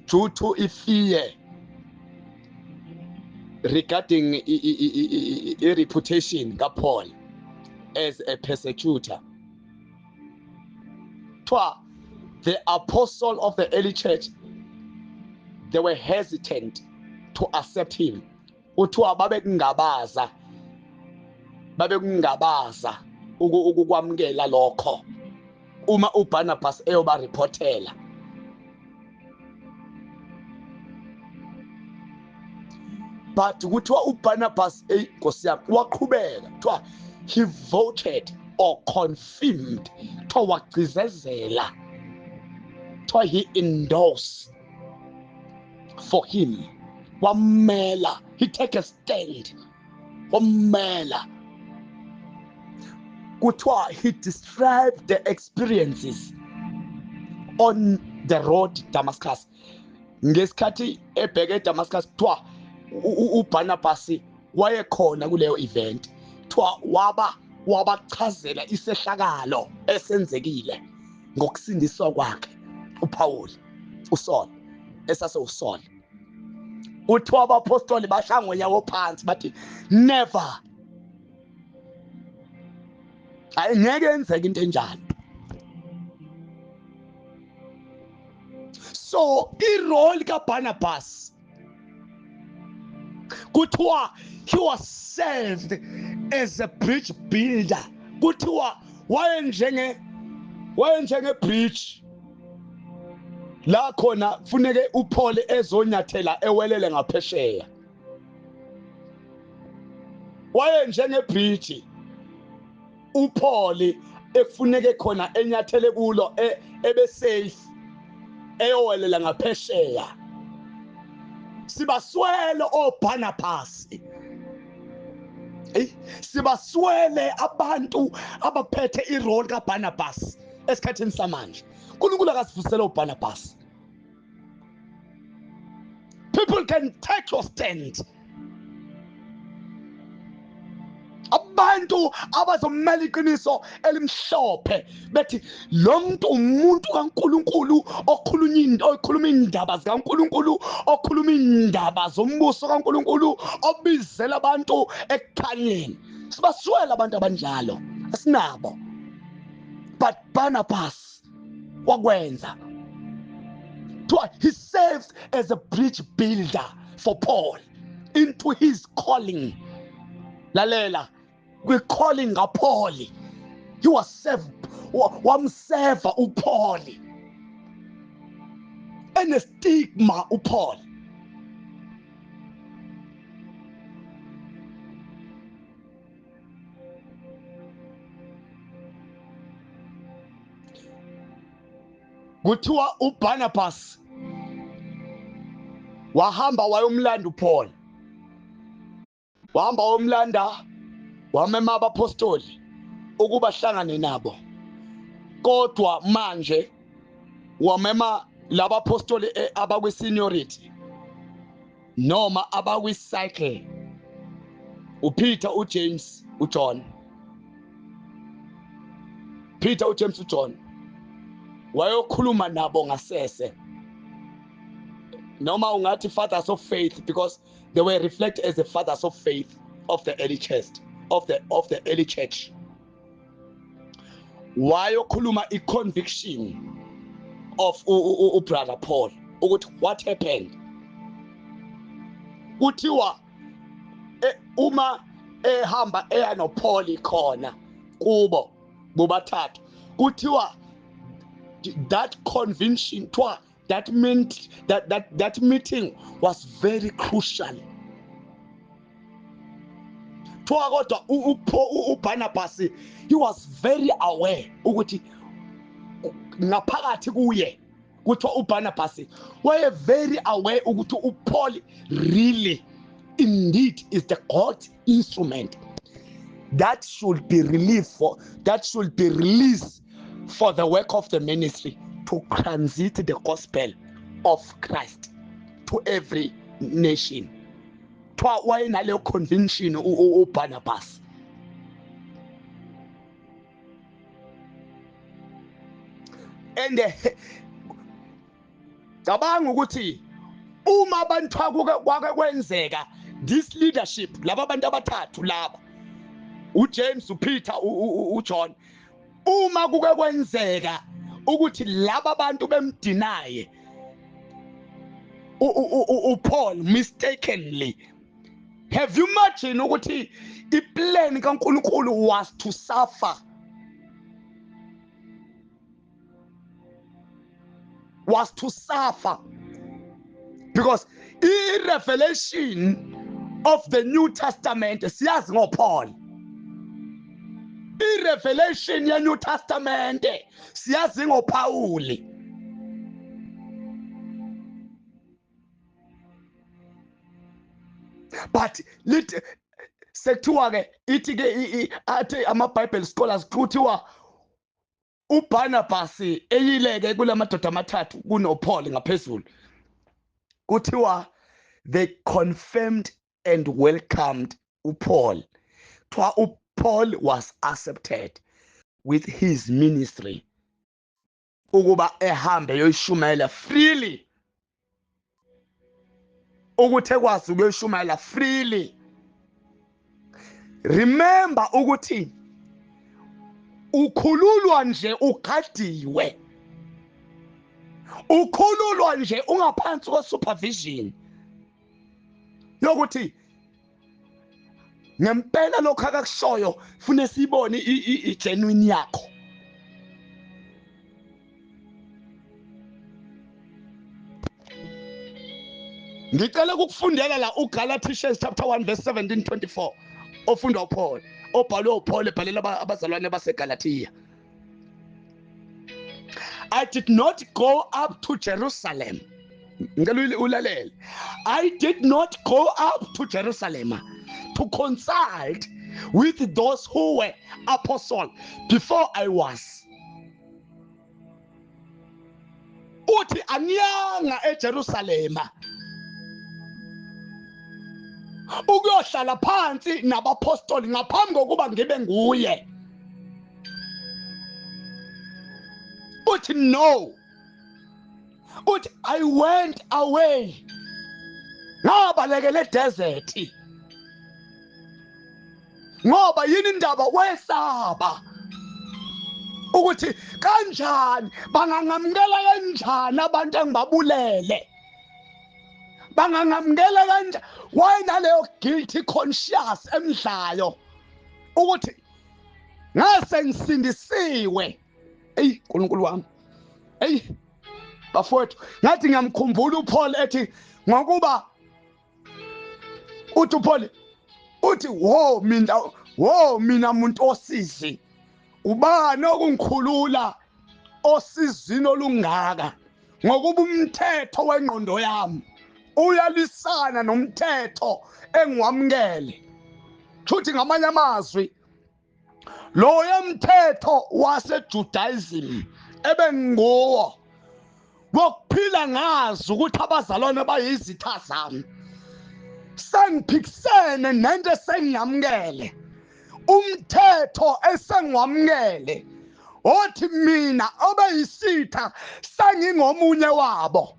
due to ifear regarding i-reputation kaPaul as a persecutor. Kuthiwa the apostle of the early church, they were hesitant to accept him. Kuthiwa babekungabaza ukukwamukela lokho uma uBarnabas eyoba reportela. But kuthiwa uBarnabas, Nkosi yami, waqhubeka. Kuthiwa he voted or confirmed, kuthiwa wagcizezela, kuthiwa he endorsed for him, wamela, he take a stand, wamela. Kuthiwa he described the experiences on the road Damascus. Ngesikhathi ebheke eDamascus, kuthiwa uBarnabas wayekhona kuleyo event. Kuthiwa wabachazela isehlakalo esenzekile ngokusindiswa kwakhe uPaul, uSaul, esase uSaul. Kuthiwa abapostoli bashaya ngonyawo phansi bathi never, ayingeke yenzeke into enjalo. So i-role kaBarnabas, kuthiwa he was served as a bridge builder. Kuthiwa wayenjenge bridge la khona kufuneke uPaul ezonyathela ewelele ngaphesheya. Wayenjenge bridge uPaul ekufuneke khona enyathele kulo ebe safe eyowelela ngaphesheya. Sibaswele oBarnabas, sibaswele abantu abaphethe irole kaBarnabas esikhathini samanje. uNkulunkulu akasivusele uBarnabas. People can take your stand. Abantu abazomela iqiniso elimhlophe bethi lo muntu umuntu kaNkulunkulu okhuluma into, okhuluma indaba zikaNkulunkulu, okhuluma indaba zombuso kaNkulunkulu, obizela abantu ekukhanyeni. Sibaswela abantu abanjalo, asinabo. But Barnabas wakwenza. He served as a bridge builder for Paul into his calling. Lalela, kwi-calling kaPaul, he was served, wamseva uPaul enestigma uPaul. Kuthiwa uBarnabas wahamba wayomlanda uPaul, wahamba wayomlanda, wamema abapostoli ukuba hlangane nabo. Kodwa manje wamema labapostoli abakwi-seniority noma abakwi-cycle, uPeter, uJames, uJohn. Peter, uJames, uJohn wayokhuluma nabo ngasese, noma ungathi fathers of faith, because they were reflected as the fathers of faith of the early church, of the early church. Wayokhuluma i-conviction of ubrother Paul ukuthi what happened. Kuthiwa uma ehamba eya noPaul khona kubo, Bobathathu kuthiwa that convention, that meant that meeting was very crucial. Kuthiwa kodwa uBarnabas, he was very aware ukuthi ngaphakathi kuye, kuthiwa uBarnabas waye very aware ukuthi uPaul really indeed is the God instrument that should be relieved for, that should be released for the work of the ministry to transit the gospel of Christ to every nation. Kuthiwa wayenaleyo convention uBarnabas. And cabanga ukuthi uma abantu kwake kwenzeka this leadership, laba bantu abathathu laba, uJames, uPeter, uJohn, uma kuke kwenzeka ukuthi laba bantu bemdinaye uPaul mistakenly, have you imagined ukuthi iplan kaNkulunkulu was to suffer, was to suffer, because i-revelation of the New Testament siyazi ngoPaul, i-revelation ye-New Testament siyazi ngoPaul. But sekuthiwa ke ithi ke athi ama-Bible scholars kuthiwa uBarnabas eyileke kulamadoda amathathu kunoPaul ngaphezulu, kuthiwa they confirmed and welcomed uPaul. Kuthiwa uPaul was accepted with his ministry ukuba ehambe yoyishumayela freely, ukuthi ekwazi ukuyishumayela freely. Remember ukuthi ukhululwa nje ugadiwe, ukhululwa nje ungaphansi kwe-supervision yokuthi ngempela lokho akakushoyo fune siyibone i-genuine yakho. Ngicela ukukufundela la uGalatians chapter 1 verse 17 24 ofundwa uPaul, obhalwe uPaul ebhalela abazalwane baseGalatia. I did not go up to Jerusalem. Ngicela ulalele. I did not go up to Jerusalem to consult with those who were apostles before I was. Uthi angiyanga eJerusalem ukuyohlala phansi nabapostoli ngaphambi kokuba ngibe nguye. Uthi no. Uthi I went away. Ngabalekela desert. Ngoba yini indaba? Wesaba ukuthi kanjani bangangamukela kanjani abantu engibabulele, bangangamukela kanjani. Wayenaleyo guilty conscious emdlayo ukuthi ngase ngisindisiwe. Ey uNkulunkulu wami, ey bafowethu, ngathi ngiyamkhumbula uPaul ethi, ngokuba uthi uPaul uthi wo mina umuntu osizi, ubani okungikhulula osizini olungaka, ngokuba umthetho wengqondo yami uyalisana nomthetho engiwamukele. Futhi ngamanye amazwi lo mthetho waseJudaism ebenguwo wokuphila ngazi ukuthi abazalwane bayizitha zami, sengiphikisene nento esengiyamukele, umthetho esengiwamukele othi mina obeyisitha sengingomunye wabo.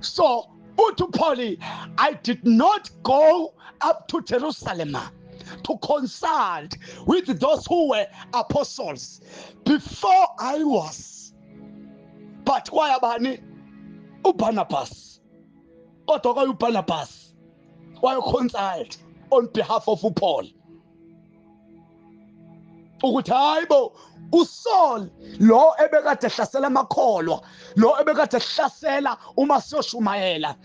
So uthi Paul, I did not go up to Jerusalem to consult with those who were apostles before I was. But kwayabani? uBarnabas. Kodwa kwaUBarnabas waye consult on behalf of uPaul. Ukuthi hayibo uSaul lo ebekade ehlasela amakholwa, lo ebekade ehlasela uma siyoshumayela,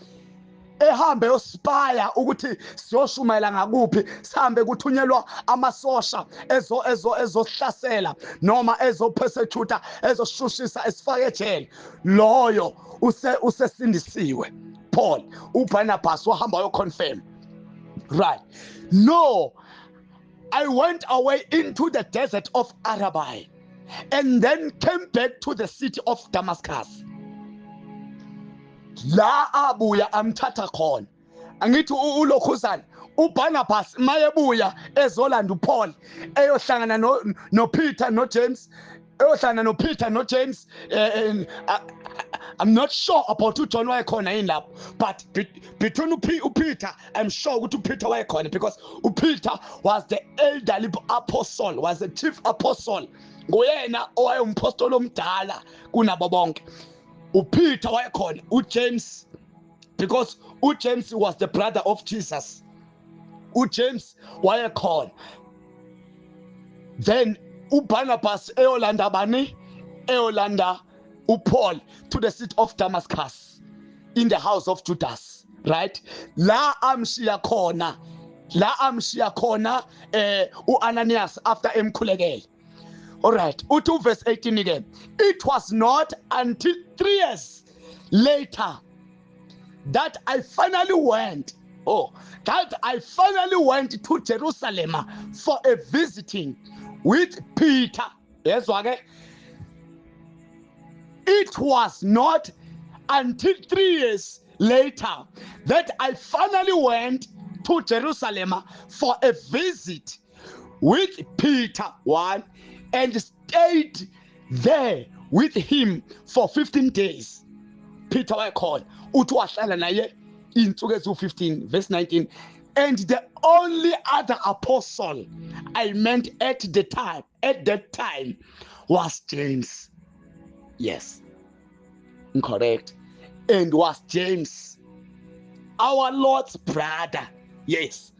ehambe yospaya ukuthi siyoshumayela ngakuphi, sihambe kuthunyelwa amasosha ezohlasela noma ezopersecute, ezoshushisa, esifake ejele. Loyo usesindisiwe. Paul, uBarnabas wahamba wayoconfirm. Right. No, I went away into the desert of Arabia and then came back to the city of Damascus. La abuya amthatha khona. Angithi ulokhuzana uBarnabas mayebuya ezolanda uPaul eyohlangana noPeter noJames, eyohlangana noPeter noJames. I'm not sure about uJohn wayekhona yini lapho, but between uPeter, I'm sure ukuthi uPeter wayekhona, because uPeter was the elderly apostle, was the chief apostle. Nguyena owayeumpostoli omdala kunabo bonke. uPeter wayekhona, uJames, because uJames was the brother of Jesus. uJames wayekhona. Then uBarnabas eyolanda bani? Eyolanda uPaul to the city of Damascus in the house of Judas, right? La amshiya khona, la amshiya khona uAnanias after emkhulekele. All right, uthi verse 18 again. It was not until 3 years later that I finally went. Oh, that I finally went to Jerusalem for a visiting with Peter. Yes, okay. It was not until 3 years later that I finally went to Jerusalem for a visit with Peter, one, and stayed there with him for 15 days. Peter wayekhona, uthi wahlala naye insuku eziwu-15. Verse 19, and the only other apostle I met at the time, at that time, was James. Yes, incorrect. And was James, our Lord's brother. Yes.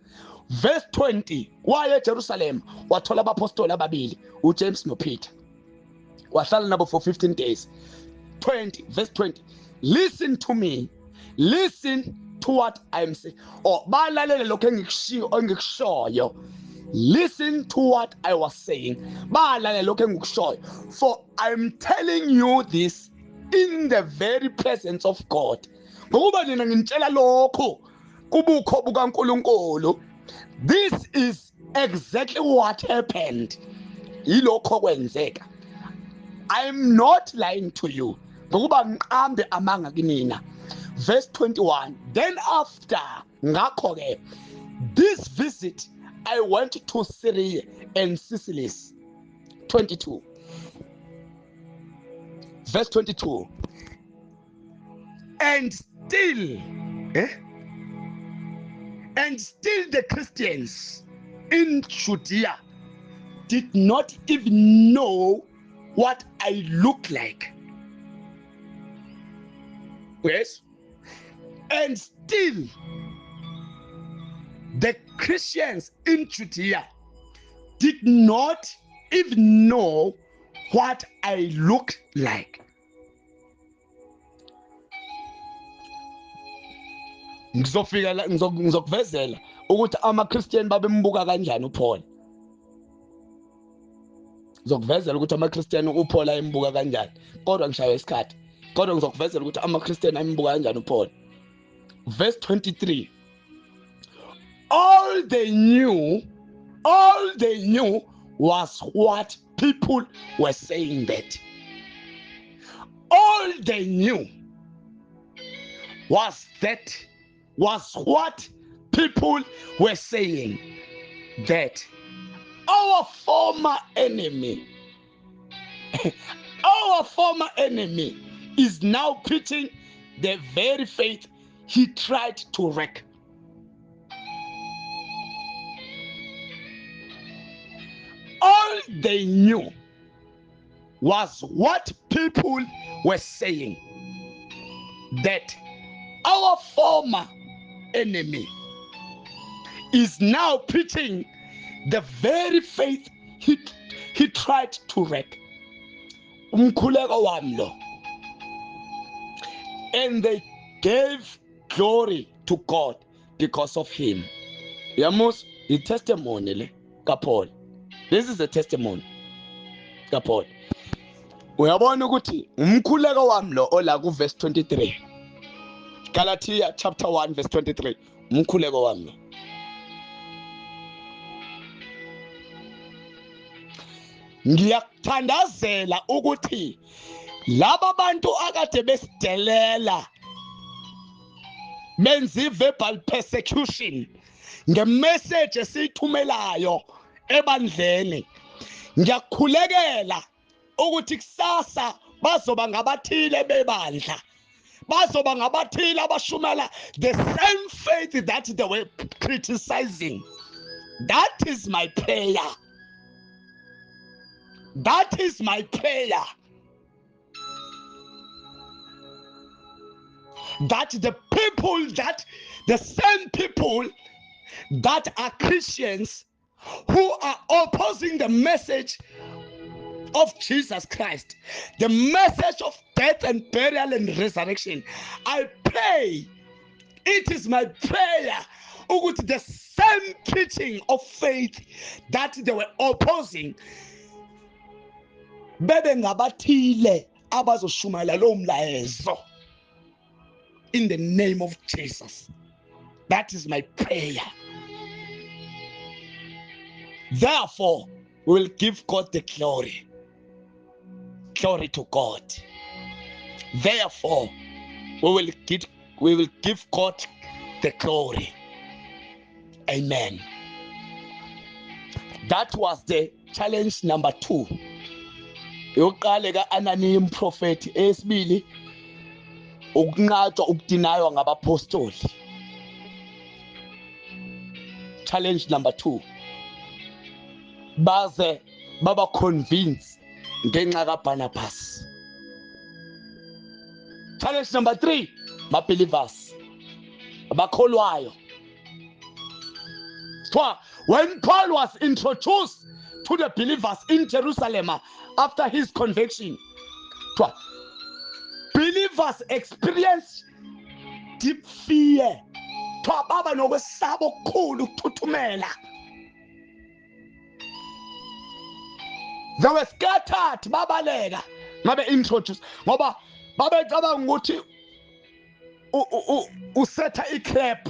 Verse 20, waye eJerusalem wathola abapostoli ababili, uJames noPeter. Wahlala nabo for 15 days. 20, verse 20, listen to me, listen to what I'm saying. Oh, balalele lokho engikushiyo, engikushoyo. Listen to what I was saying. Balalele lokho engikushoyo. For I'm telling you this in the very presence of God. Ngokuba nina nginitshela lokho kubukho bukaNkulunkulu. This is exactly what happened. Yilokho kwenzeka. I'm not lying to you. Ngokuba ngiqambe amanga kinina. Verse 21, then after ngakho ke this visit I went to Syria and Sicily. 22. Verse 22. And still, and still the Christians in Judea did not even know what I looked like. Yes. And still the Christians in Judea did not even know what I looked like. Ngizofika la, ngizokuvezela ukuthi ama-Christian babembuka kanjani uPaul. Ngizokuvezela ukuthi ama-Christian uPaul ayembuka kanjani. Kodwa ngishaywe isikhathi. Kodwa ngizokuvezela ukuthi ama-Christian ayembuka kanjani uPaul. Verse 23. All they knew was what people were saying that. All they knew was that, was what people were saying, that our former enemy, our former enemy is now preaching the very faith he tried to wreck. All they knew was what people were saying, that our former enemy is now preaching the very faith he he tried to wreck. Umkhuleko wami lo. And they gave glory to God because of him. Yamos, the testimony le kaPaul. This is the testimony kaPaul. Uyabona ukuthi umkhuleko wami lo ola ku verse 23. Galatia chapter 1 verse 23. Umkhuleko wami lo. Ngiyakuthandazela ukuthi laba bantu akade besidelela benza verbal persecution ngemessage esiyithumelayo ebandleni, ngiyakhulekela ukuthi kusasa bazoba ngabathile bebandla, bazoba ngabathile abashumela the same faith that they were criticizing. That is my prayer. That is my prayer. That the people, that the same people that are Christians who are opposing the message of Jesus Christ, the message of death and burial and resurrection, I pray, it is my prayer, ukuthi the same preaching of faith that they were opposing, bebe ngabathile abazoshumayela lo mlayezo. In the name of Jesus. That is my prayer. Therefore, we will give God the glory. Glory to God. Therefore, we will give God the glory. Amen. That was the challenge number 2. Yokuqala kaAnaniya umprofeti, eyesibili ukunqatshwa, ukudinaywa ngabapostoli. Challenge number 2. Baze baba convince ngenxa kaBarnabas. Challenge number 3, believers, abakholwayo. When Paul was introduced to the believers in Jerusalem after his conviction, believers experienced deep fear. Baba nokwesaba okukhulu, ukuthuthumela. They were scattered, babaleka ngabe introduced, ngoba babecabanga ukuthi usetha icrap.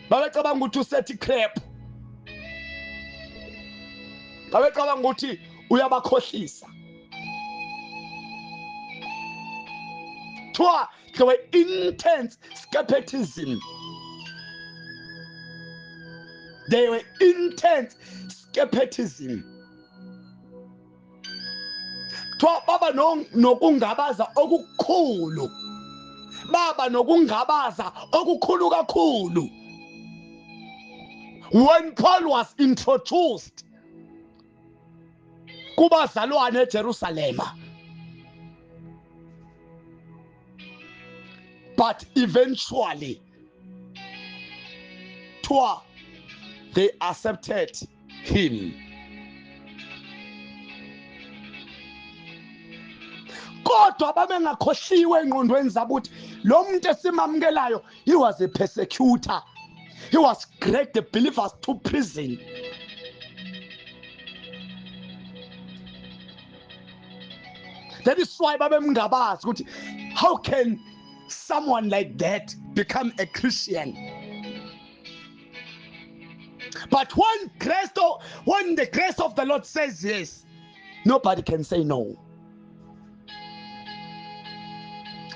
Babecabanga ukuthi usetha icrap. Babecabanga ukuthi uyabakhohlisa. There were intense skepticism. They were intense skepticism. Baba nokungabaza okukhulu. Baba nokungabaza okukhulu kakhulu. When Paul was introduced kubazalwane eJerusalem, but eventually they accepted him. Kodwa babengakhohliwe engqondweni zabo ukuthi lo muntu esimamukelayo, he was a persecutor. He was dragged the believers to prison. That is why babemngabazi ukuthi how can someone like that become a Christian? But when the grace of the Lord says yes, nobody can say no.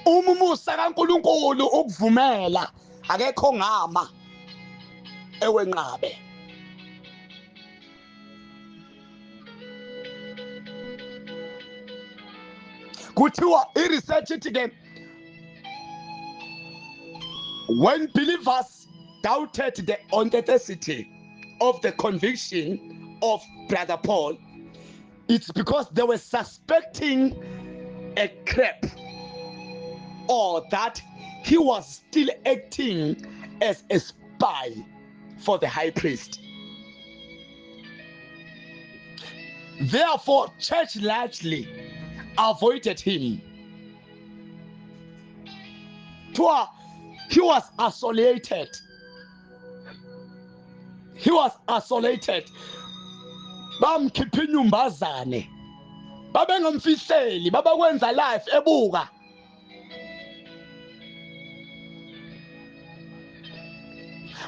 Umusa kaNkulunkulu ukuvumela, akekho ngama ewenqabe. Kuthiwa i-research ithi ke, when believers doubted the authenticity of the conviction of Brother Paul, it's because they were suspecting a crap, or that he was still acting as a spy for the high priest. Therefore, church largely avoided him. Kuthiwa he was isolated. He was isolated. Bamkhipha inyumbazane. Babengamfihleli, babakwenza life ebuka.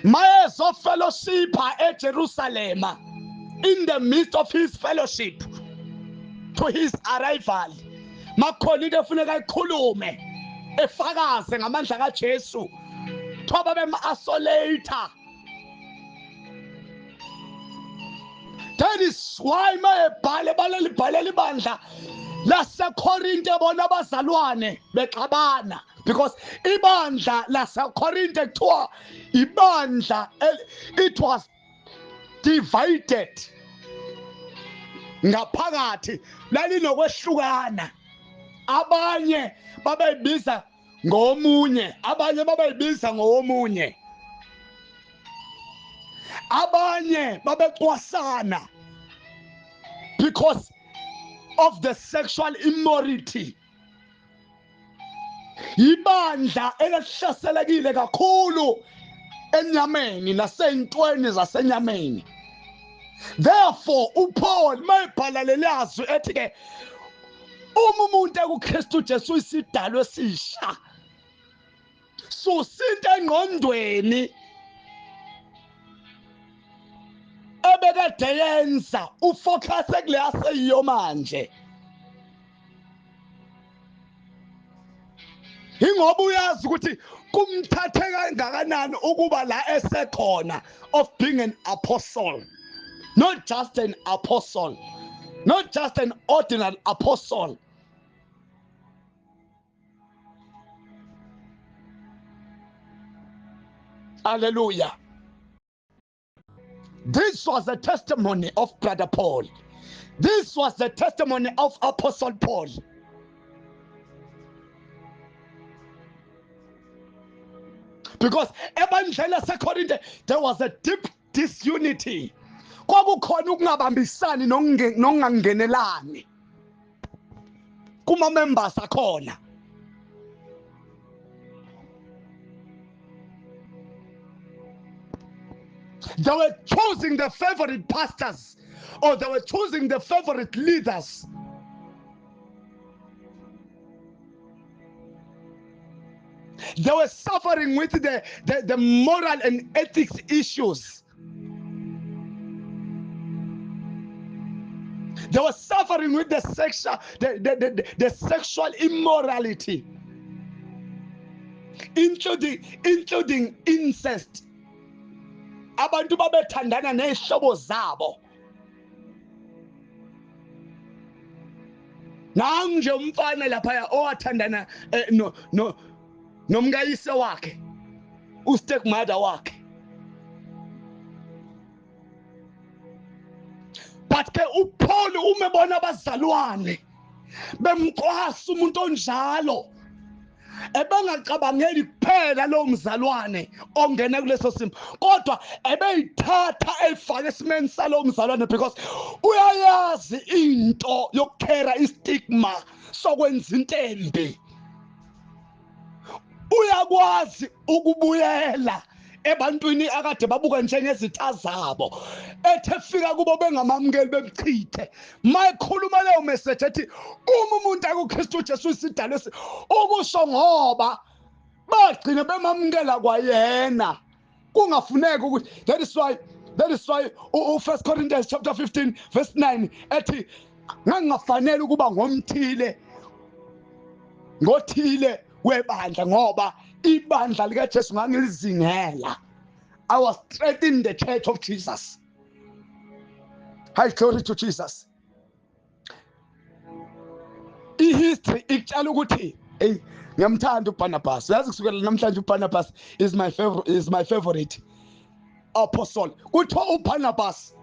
Mayezo fellowship eJerusalema in the midst of his fellowship to his arrival, makhona into efuneka ayikhulume efakaze ngamandla kaJesu, thoba bem-isolate. That is why mayebhale balelibhalela ibandla laseKorinte bona abazalwane bexabana, because ibandla laseKorinte kuthiwa ibandla, it was divided ngaphakathi, lalinokwehlukana. Abanye babeyibiza ngomunye, abanye babeyibiza ngowomunye, abanye babecwasana because of the sexual immorality. Ibandla elihlaselekile kakhulu enyameni naseyintweni zasenyameni. Therefore uPaul mayebhala lelazwi ethi ke uma umuntu ekuKristu Jesu isidalwe esisha, susinto engqondweni ebekade yenza, ufocus kule aseyiyo manje, ingoba uyazi ukuthi kumthathe kangakanani ukuba la esekhona, of being an apostle, not just an apostle, not just an ordinary apostle. Hallelujah. This was the testimony of Brother Paul. This was the testimony of Apostle Paul. Because ebandleni laseKorinte there was a deep disunity. Kwakukhona ukungabambisani nokungangenelani kuma members akhona. They were choosing the favorite pastors, or they were choosing the favorite leaders. They were suffering with the moral and ethics issues. They were suffering with the sexual immorality, including incest. Abantu babethandana nezihlobo zabo. Nangu nje umfana laphaya owathandana no nomkayise wakhe, ustepmother wakhe. But ke uPaul uma ebona abazalwane bemcwasa umuntu onjalo, ebengacabangeli kuphela lo mzalwane ongena kuleso simo, kodwa ebeyithatha eyifake esimeni salo mzalwane, because uyayazi into yokukhera istigma sokwenza into embi. Uyakwazi ukubuyela ebantwini akade babuka njengezitha zabo, ethe fika kubo bengamamukeli bemchithe. Mayikhuluma leyo message ethi uma umuntu akuKristu Jesu isidalwe, ukusho ngoba bagcine bemamukela kwayena, kungafuneki ukuthi that is why u1 Corinthians chapter 15 verse 9 ethi ngangingafanele ukuba ngomthile ngothile webandla, ngoba ibandla likaJesu ngangilizingela. I was threatening the church of Jesus. High glory to Jesus. I-history ikutshela ukuthi hey, ngiyamthanda uBarnabas. Uyazi kusukela namhlanje uBarnabas is my favorite apostle. Kuthiwa uBarnabas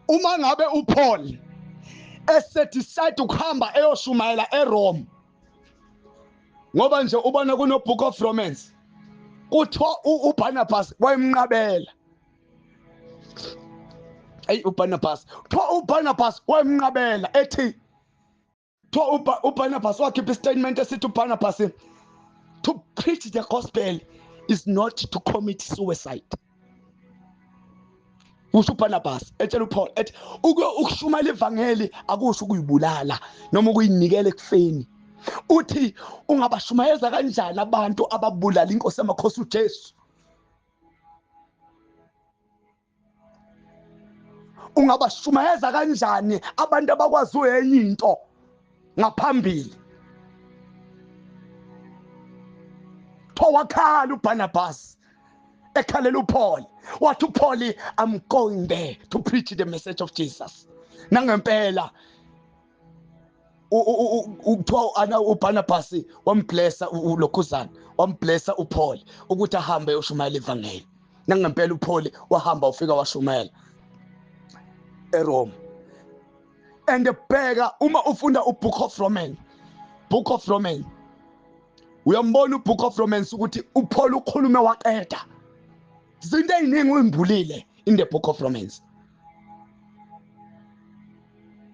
uma ngabe uPaul esedecide ukuhamba eyoshumayela eRome, ngoba nje ubona kuno Book of Romans, Kuthiwa uBarnabas wayemnqabela. Ey uBarnabas, kuthiwa uBarnabas wayemnqabela ethi, kuthiwa uBarnabas wakhipha istatement esithi uBarnabas, to preach the gospel is not to commit suicide. Usho uBarnabas etshela uPaul ethi ukushumayela ivangeli akusho ukuyibulala noma ukuyinikela ekufeni. Uthi ungabashumayeza kanjani abantu ababulala inkosi yamakhosi uJesu? Ungabashumayeza kanjani abantu abakwazi enye into ngaphambili? Pho wakhala uBarnabas ekhalela uPaul, wathi uPaul, I'm going there to preach the message of Jesus. Nangempela kuthiwa ana uBarnabas wamblessa ulokhuzana, wamblessa uPaul ukuthi ahambe eyoshumayela ivangeli. Nangempela uPaul wahamba ufika washumayela eRome. And bheka uma ufunda uBook of Romans, Book of Romans, uyambona uBook of Romans ukuthi uPaul ukhulume waqeda izinto eziningi uyimbulile in the Book of Romans.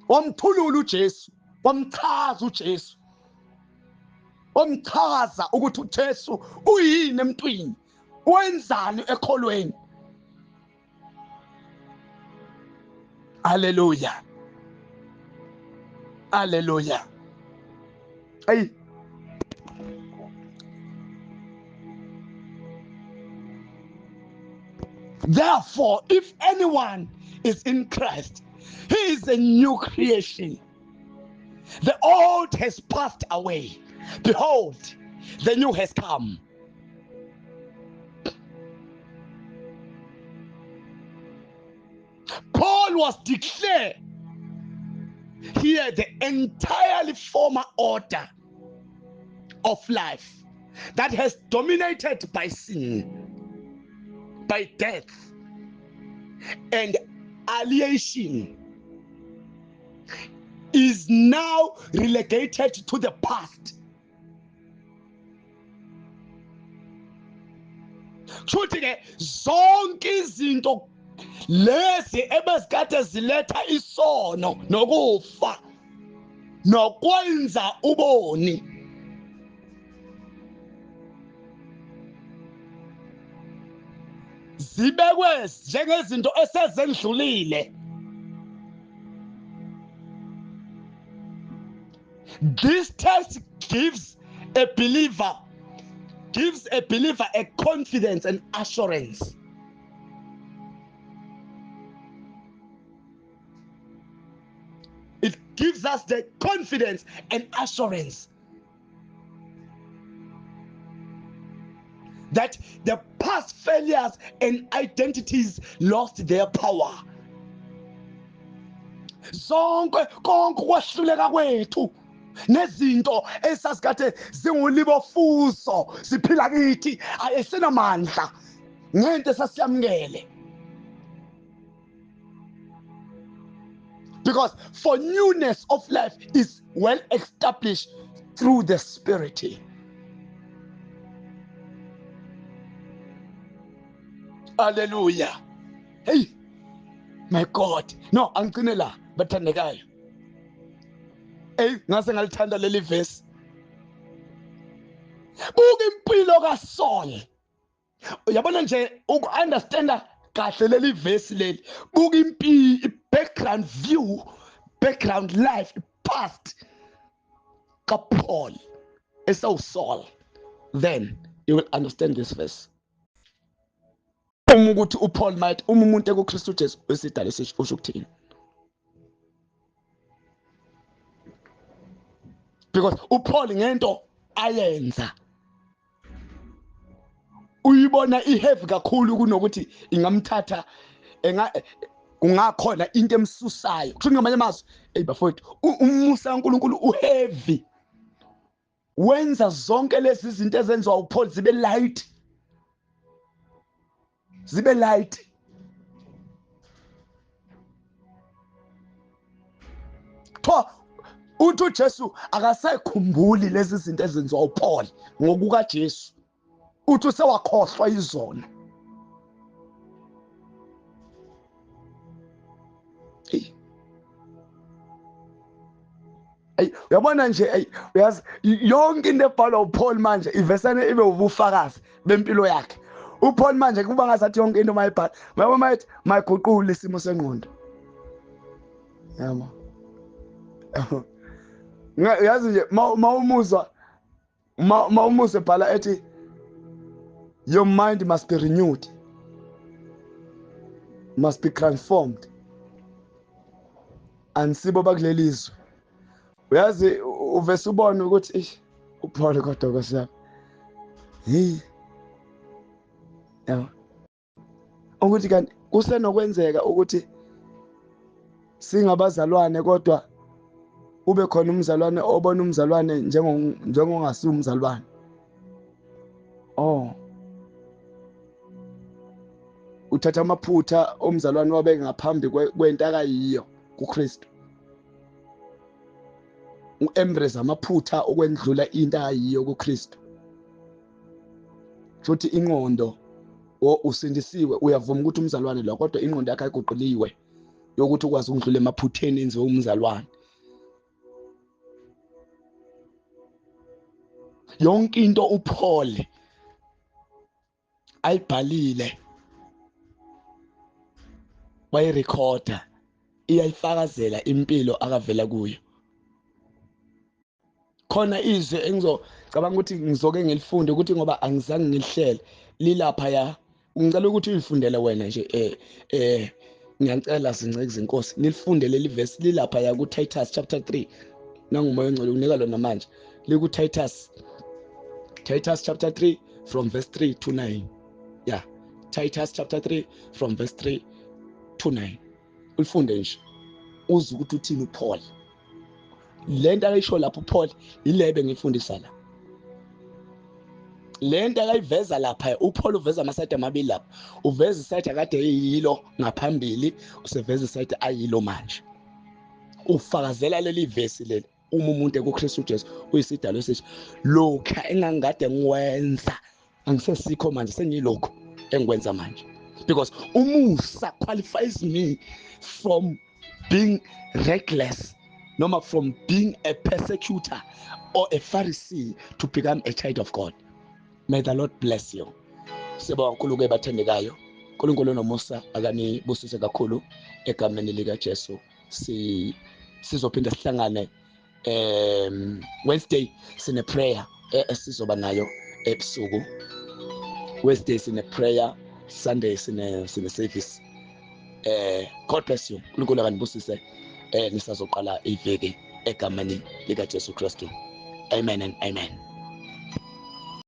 Wamthulula uJesu, wamchaza uJesu, wamchaza ukuthi uJesu uyini emntwini, wenzani ekholweni. Hallelujah, hallelujah. Hey, therefore, if anyone is in Christ, he is a new creation. The old has passed away. Behold, the new has come. Paul was declared here the entirely former order of life that has dominated by sin, by death, and alienation is now relegated to the past. Kusho ke zonke izinto lezi ebezikade ziletha isono nokufa nokwenza uboni zibekwe njengezinto esezendlulile. This test gives a believer a confidence and assurance. It gives us the confidence and assurance that the past failures and identities lost their power. Zonke konke kwahluleka kwethu nezinto esasikade zingulibofuso siphila kithi ayisenamandla ngento esasiyamukele. Because for newness of life is well established through the Spirit. Hallelujah. Hey, my God. No, angigcine la bathandekayo. Hey, ngase ngalithanda leli verse. Buka impilo kaSaul. Uyabona nje uku-understanda kahle leli verse leli. Buka impilo, background view, background life, past kaPaul esawu Saul, then you will understand this verse. Uma ukuthi uPaul might uma umuntu ekuKristu Jesu wesidalo usho ukuthini? Because uPaul ngento ayenza uyibona iheavy kakhulu kunokuthi ingamthatha kungakhona into emsusayo. Kusho ngamanye amazwi, hey bafowethu, umusa kaNkulunkulu uheavy, wenza zonke lezi zinto ezenziwa uPaul zibe light, zibe light. Tho uthi uJesu akasayikhumbuli lezi zinto ezenziwa uPaul ngokuka Jesu. Uthi usewakhohlwa izona. Ey, uyabona nje, ey, uyazi yonke into ebhalwa uPaul manje ivesane ibe ubufakazi bempilo yakhe. uPaul manje kuba ngazathi yonke into mayibhala, uyabona mayethi mayiguqule isimo sengqondo. Yabo. Uyazi nje mawumuzwa mawumuzwa ebhala ethi your mind must be renewed, must be transformed. Ansibo bakulelizwe. Uyazi uvese ubone ukuthi ish uPaul kodwa kwasami. Hey. Yabo. Ukuthi kanti kusenokwenzeka ukuthi singabazalwane kodwa ube khona umzalwane obona umzalwane njengongasiyo umzalwane. Oh. Uthatha amaphutha omzalwane wabe ngaphambi kwento akayiyo kuKristu. U-embrace amaphutha okwendlula into ayiyo kuKristu. Futhi ingqondo usindisiwe, uyavuma ukuthi umzalwane lo, kodwa ingqondo yakhe ayiguquliwe yokuthi ukwazi ukudlula emaphutheni enziwe umzalwane. Yonke into uPaul ayibhalile wayirekhoda, iyayifakazela impilo akavela kuyo. Khona izwi engizocabanga ukuthi ngizoke ngilifunde ukuthi ngoba angizange ngilihlele lilapha ya, ngicela ukuthi uyifundele wena nje, ngiyacela zinceke zenkosi nilifunde leli verse lilapha ya ku Titus chapter 3. Nangumoya ongcwele unika lona manje, liku Titus chapter 3 from verse 3 to 9. Yeah, Titus chapter 3 from verse 3 to 9. Ulifunde nje uze ukuthi uthini uPaul. Lento akayisho lapho uPaul ilebe ngifundisa la. Lento akayiveza lapha uPaul uveza amasayidi amabili lapha. Uveza isayidi akade eyilo ngaphambili, useveza isayidi ayilo manje. Ufakazela leli verse leli, uma umuntu ekuKristu Jesu uyisidalo esisha. Lokho engangikade ngikwenza angisesikho manje, sengiyilokho engikwenza manje. Because umusa qualifies me from being reckless, noma from being a persecutor or a Pharisee to become a child of God. May the Lord bless you. Siyabonga kakhulu ke bathandekayo. uNkulunkulu onomusa akanibusise kakhulu egameni lika Jesu. Sizophinda sihlangane Wednesday, sine prayer esizoba nayo ebusuku. Wednesday sine prayer, Sunday sine service. God bless you. uNkulunkulu akanibusise. Nisazoqala iviki egameni lika Jesu Kristu. Amen and amen.